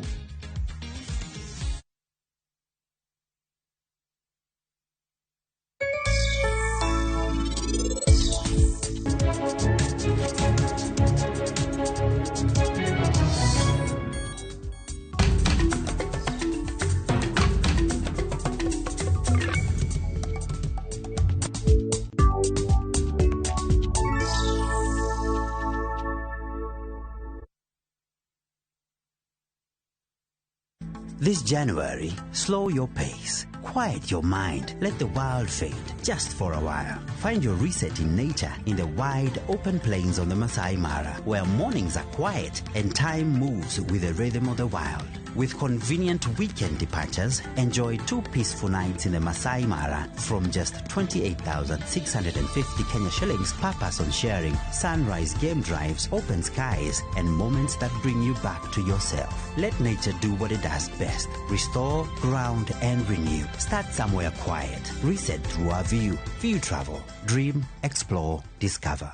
This January, slow your pace, quiet your mind, let the world fade just for a while. Find your reset in nature in the wide open plains on the Masai Mara, where mornings are quiet and time moves with the rhythm of the wild. With convenient weekend departures, enjoy 2 peaceful nights in the Masai Mara from just 28,650 Kenya shillings per person sharing, sunrise game drives, open skies, and moments that bring you back to yourself. Let nature do what it does best. Restore, ground, and renew. Start somewhere quiet. Reset through our view. View Travel. Dream, explore, discover.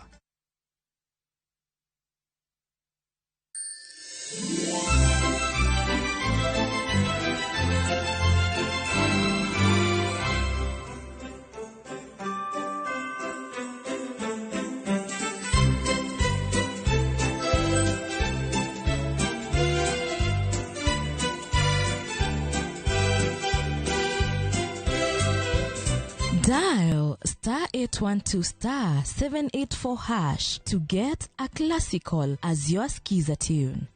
Dial star 812 star 784 hash to get a classical as your skiza tune.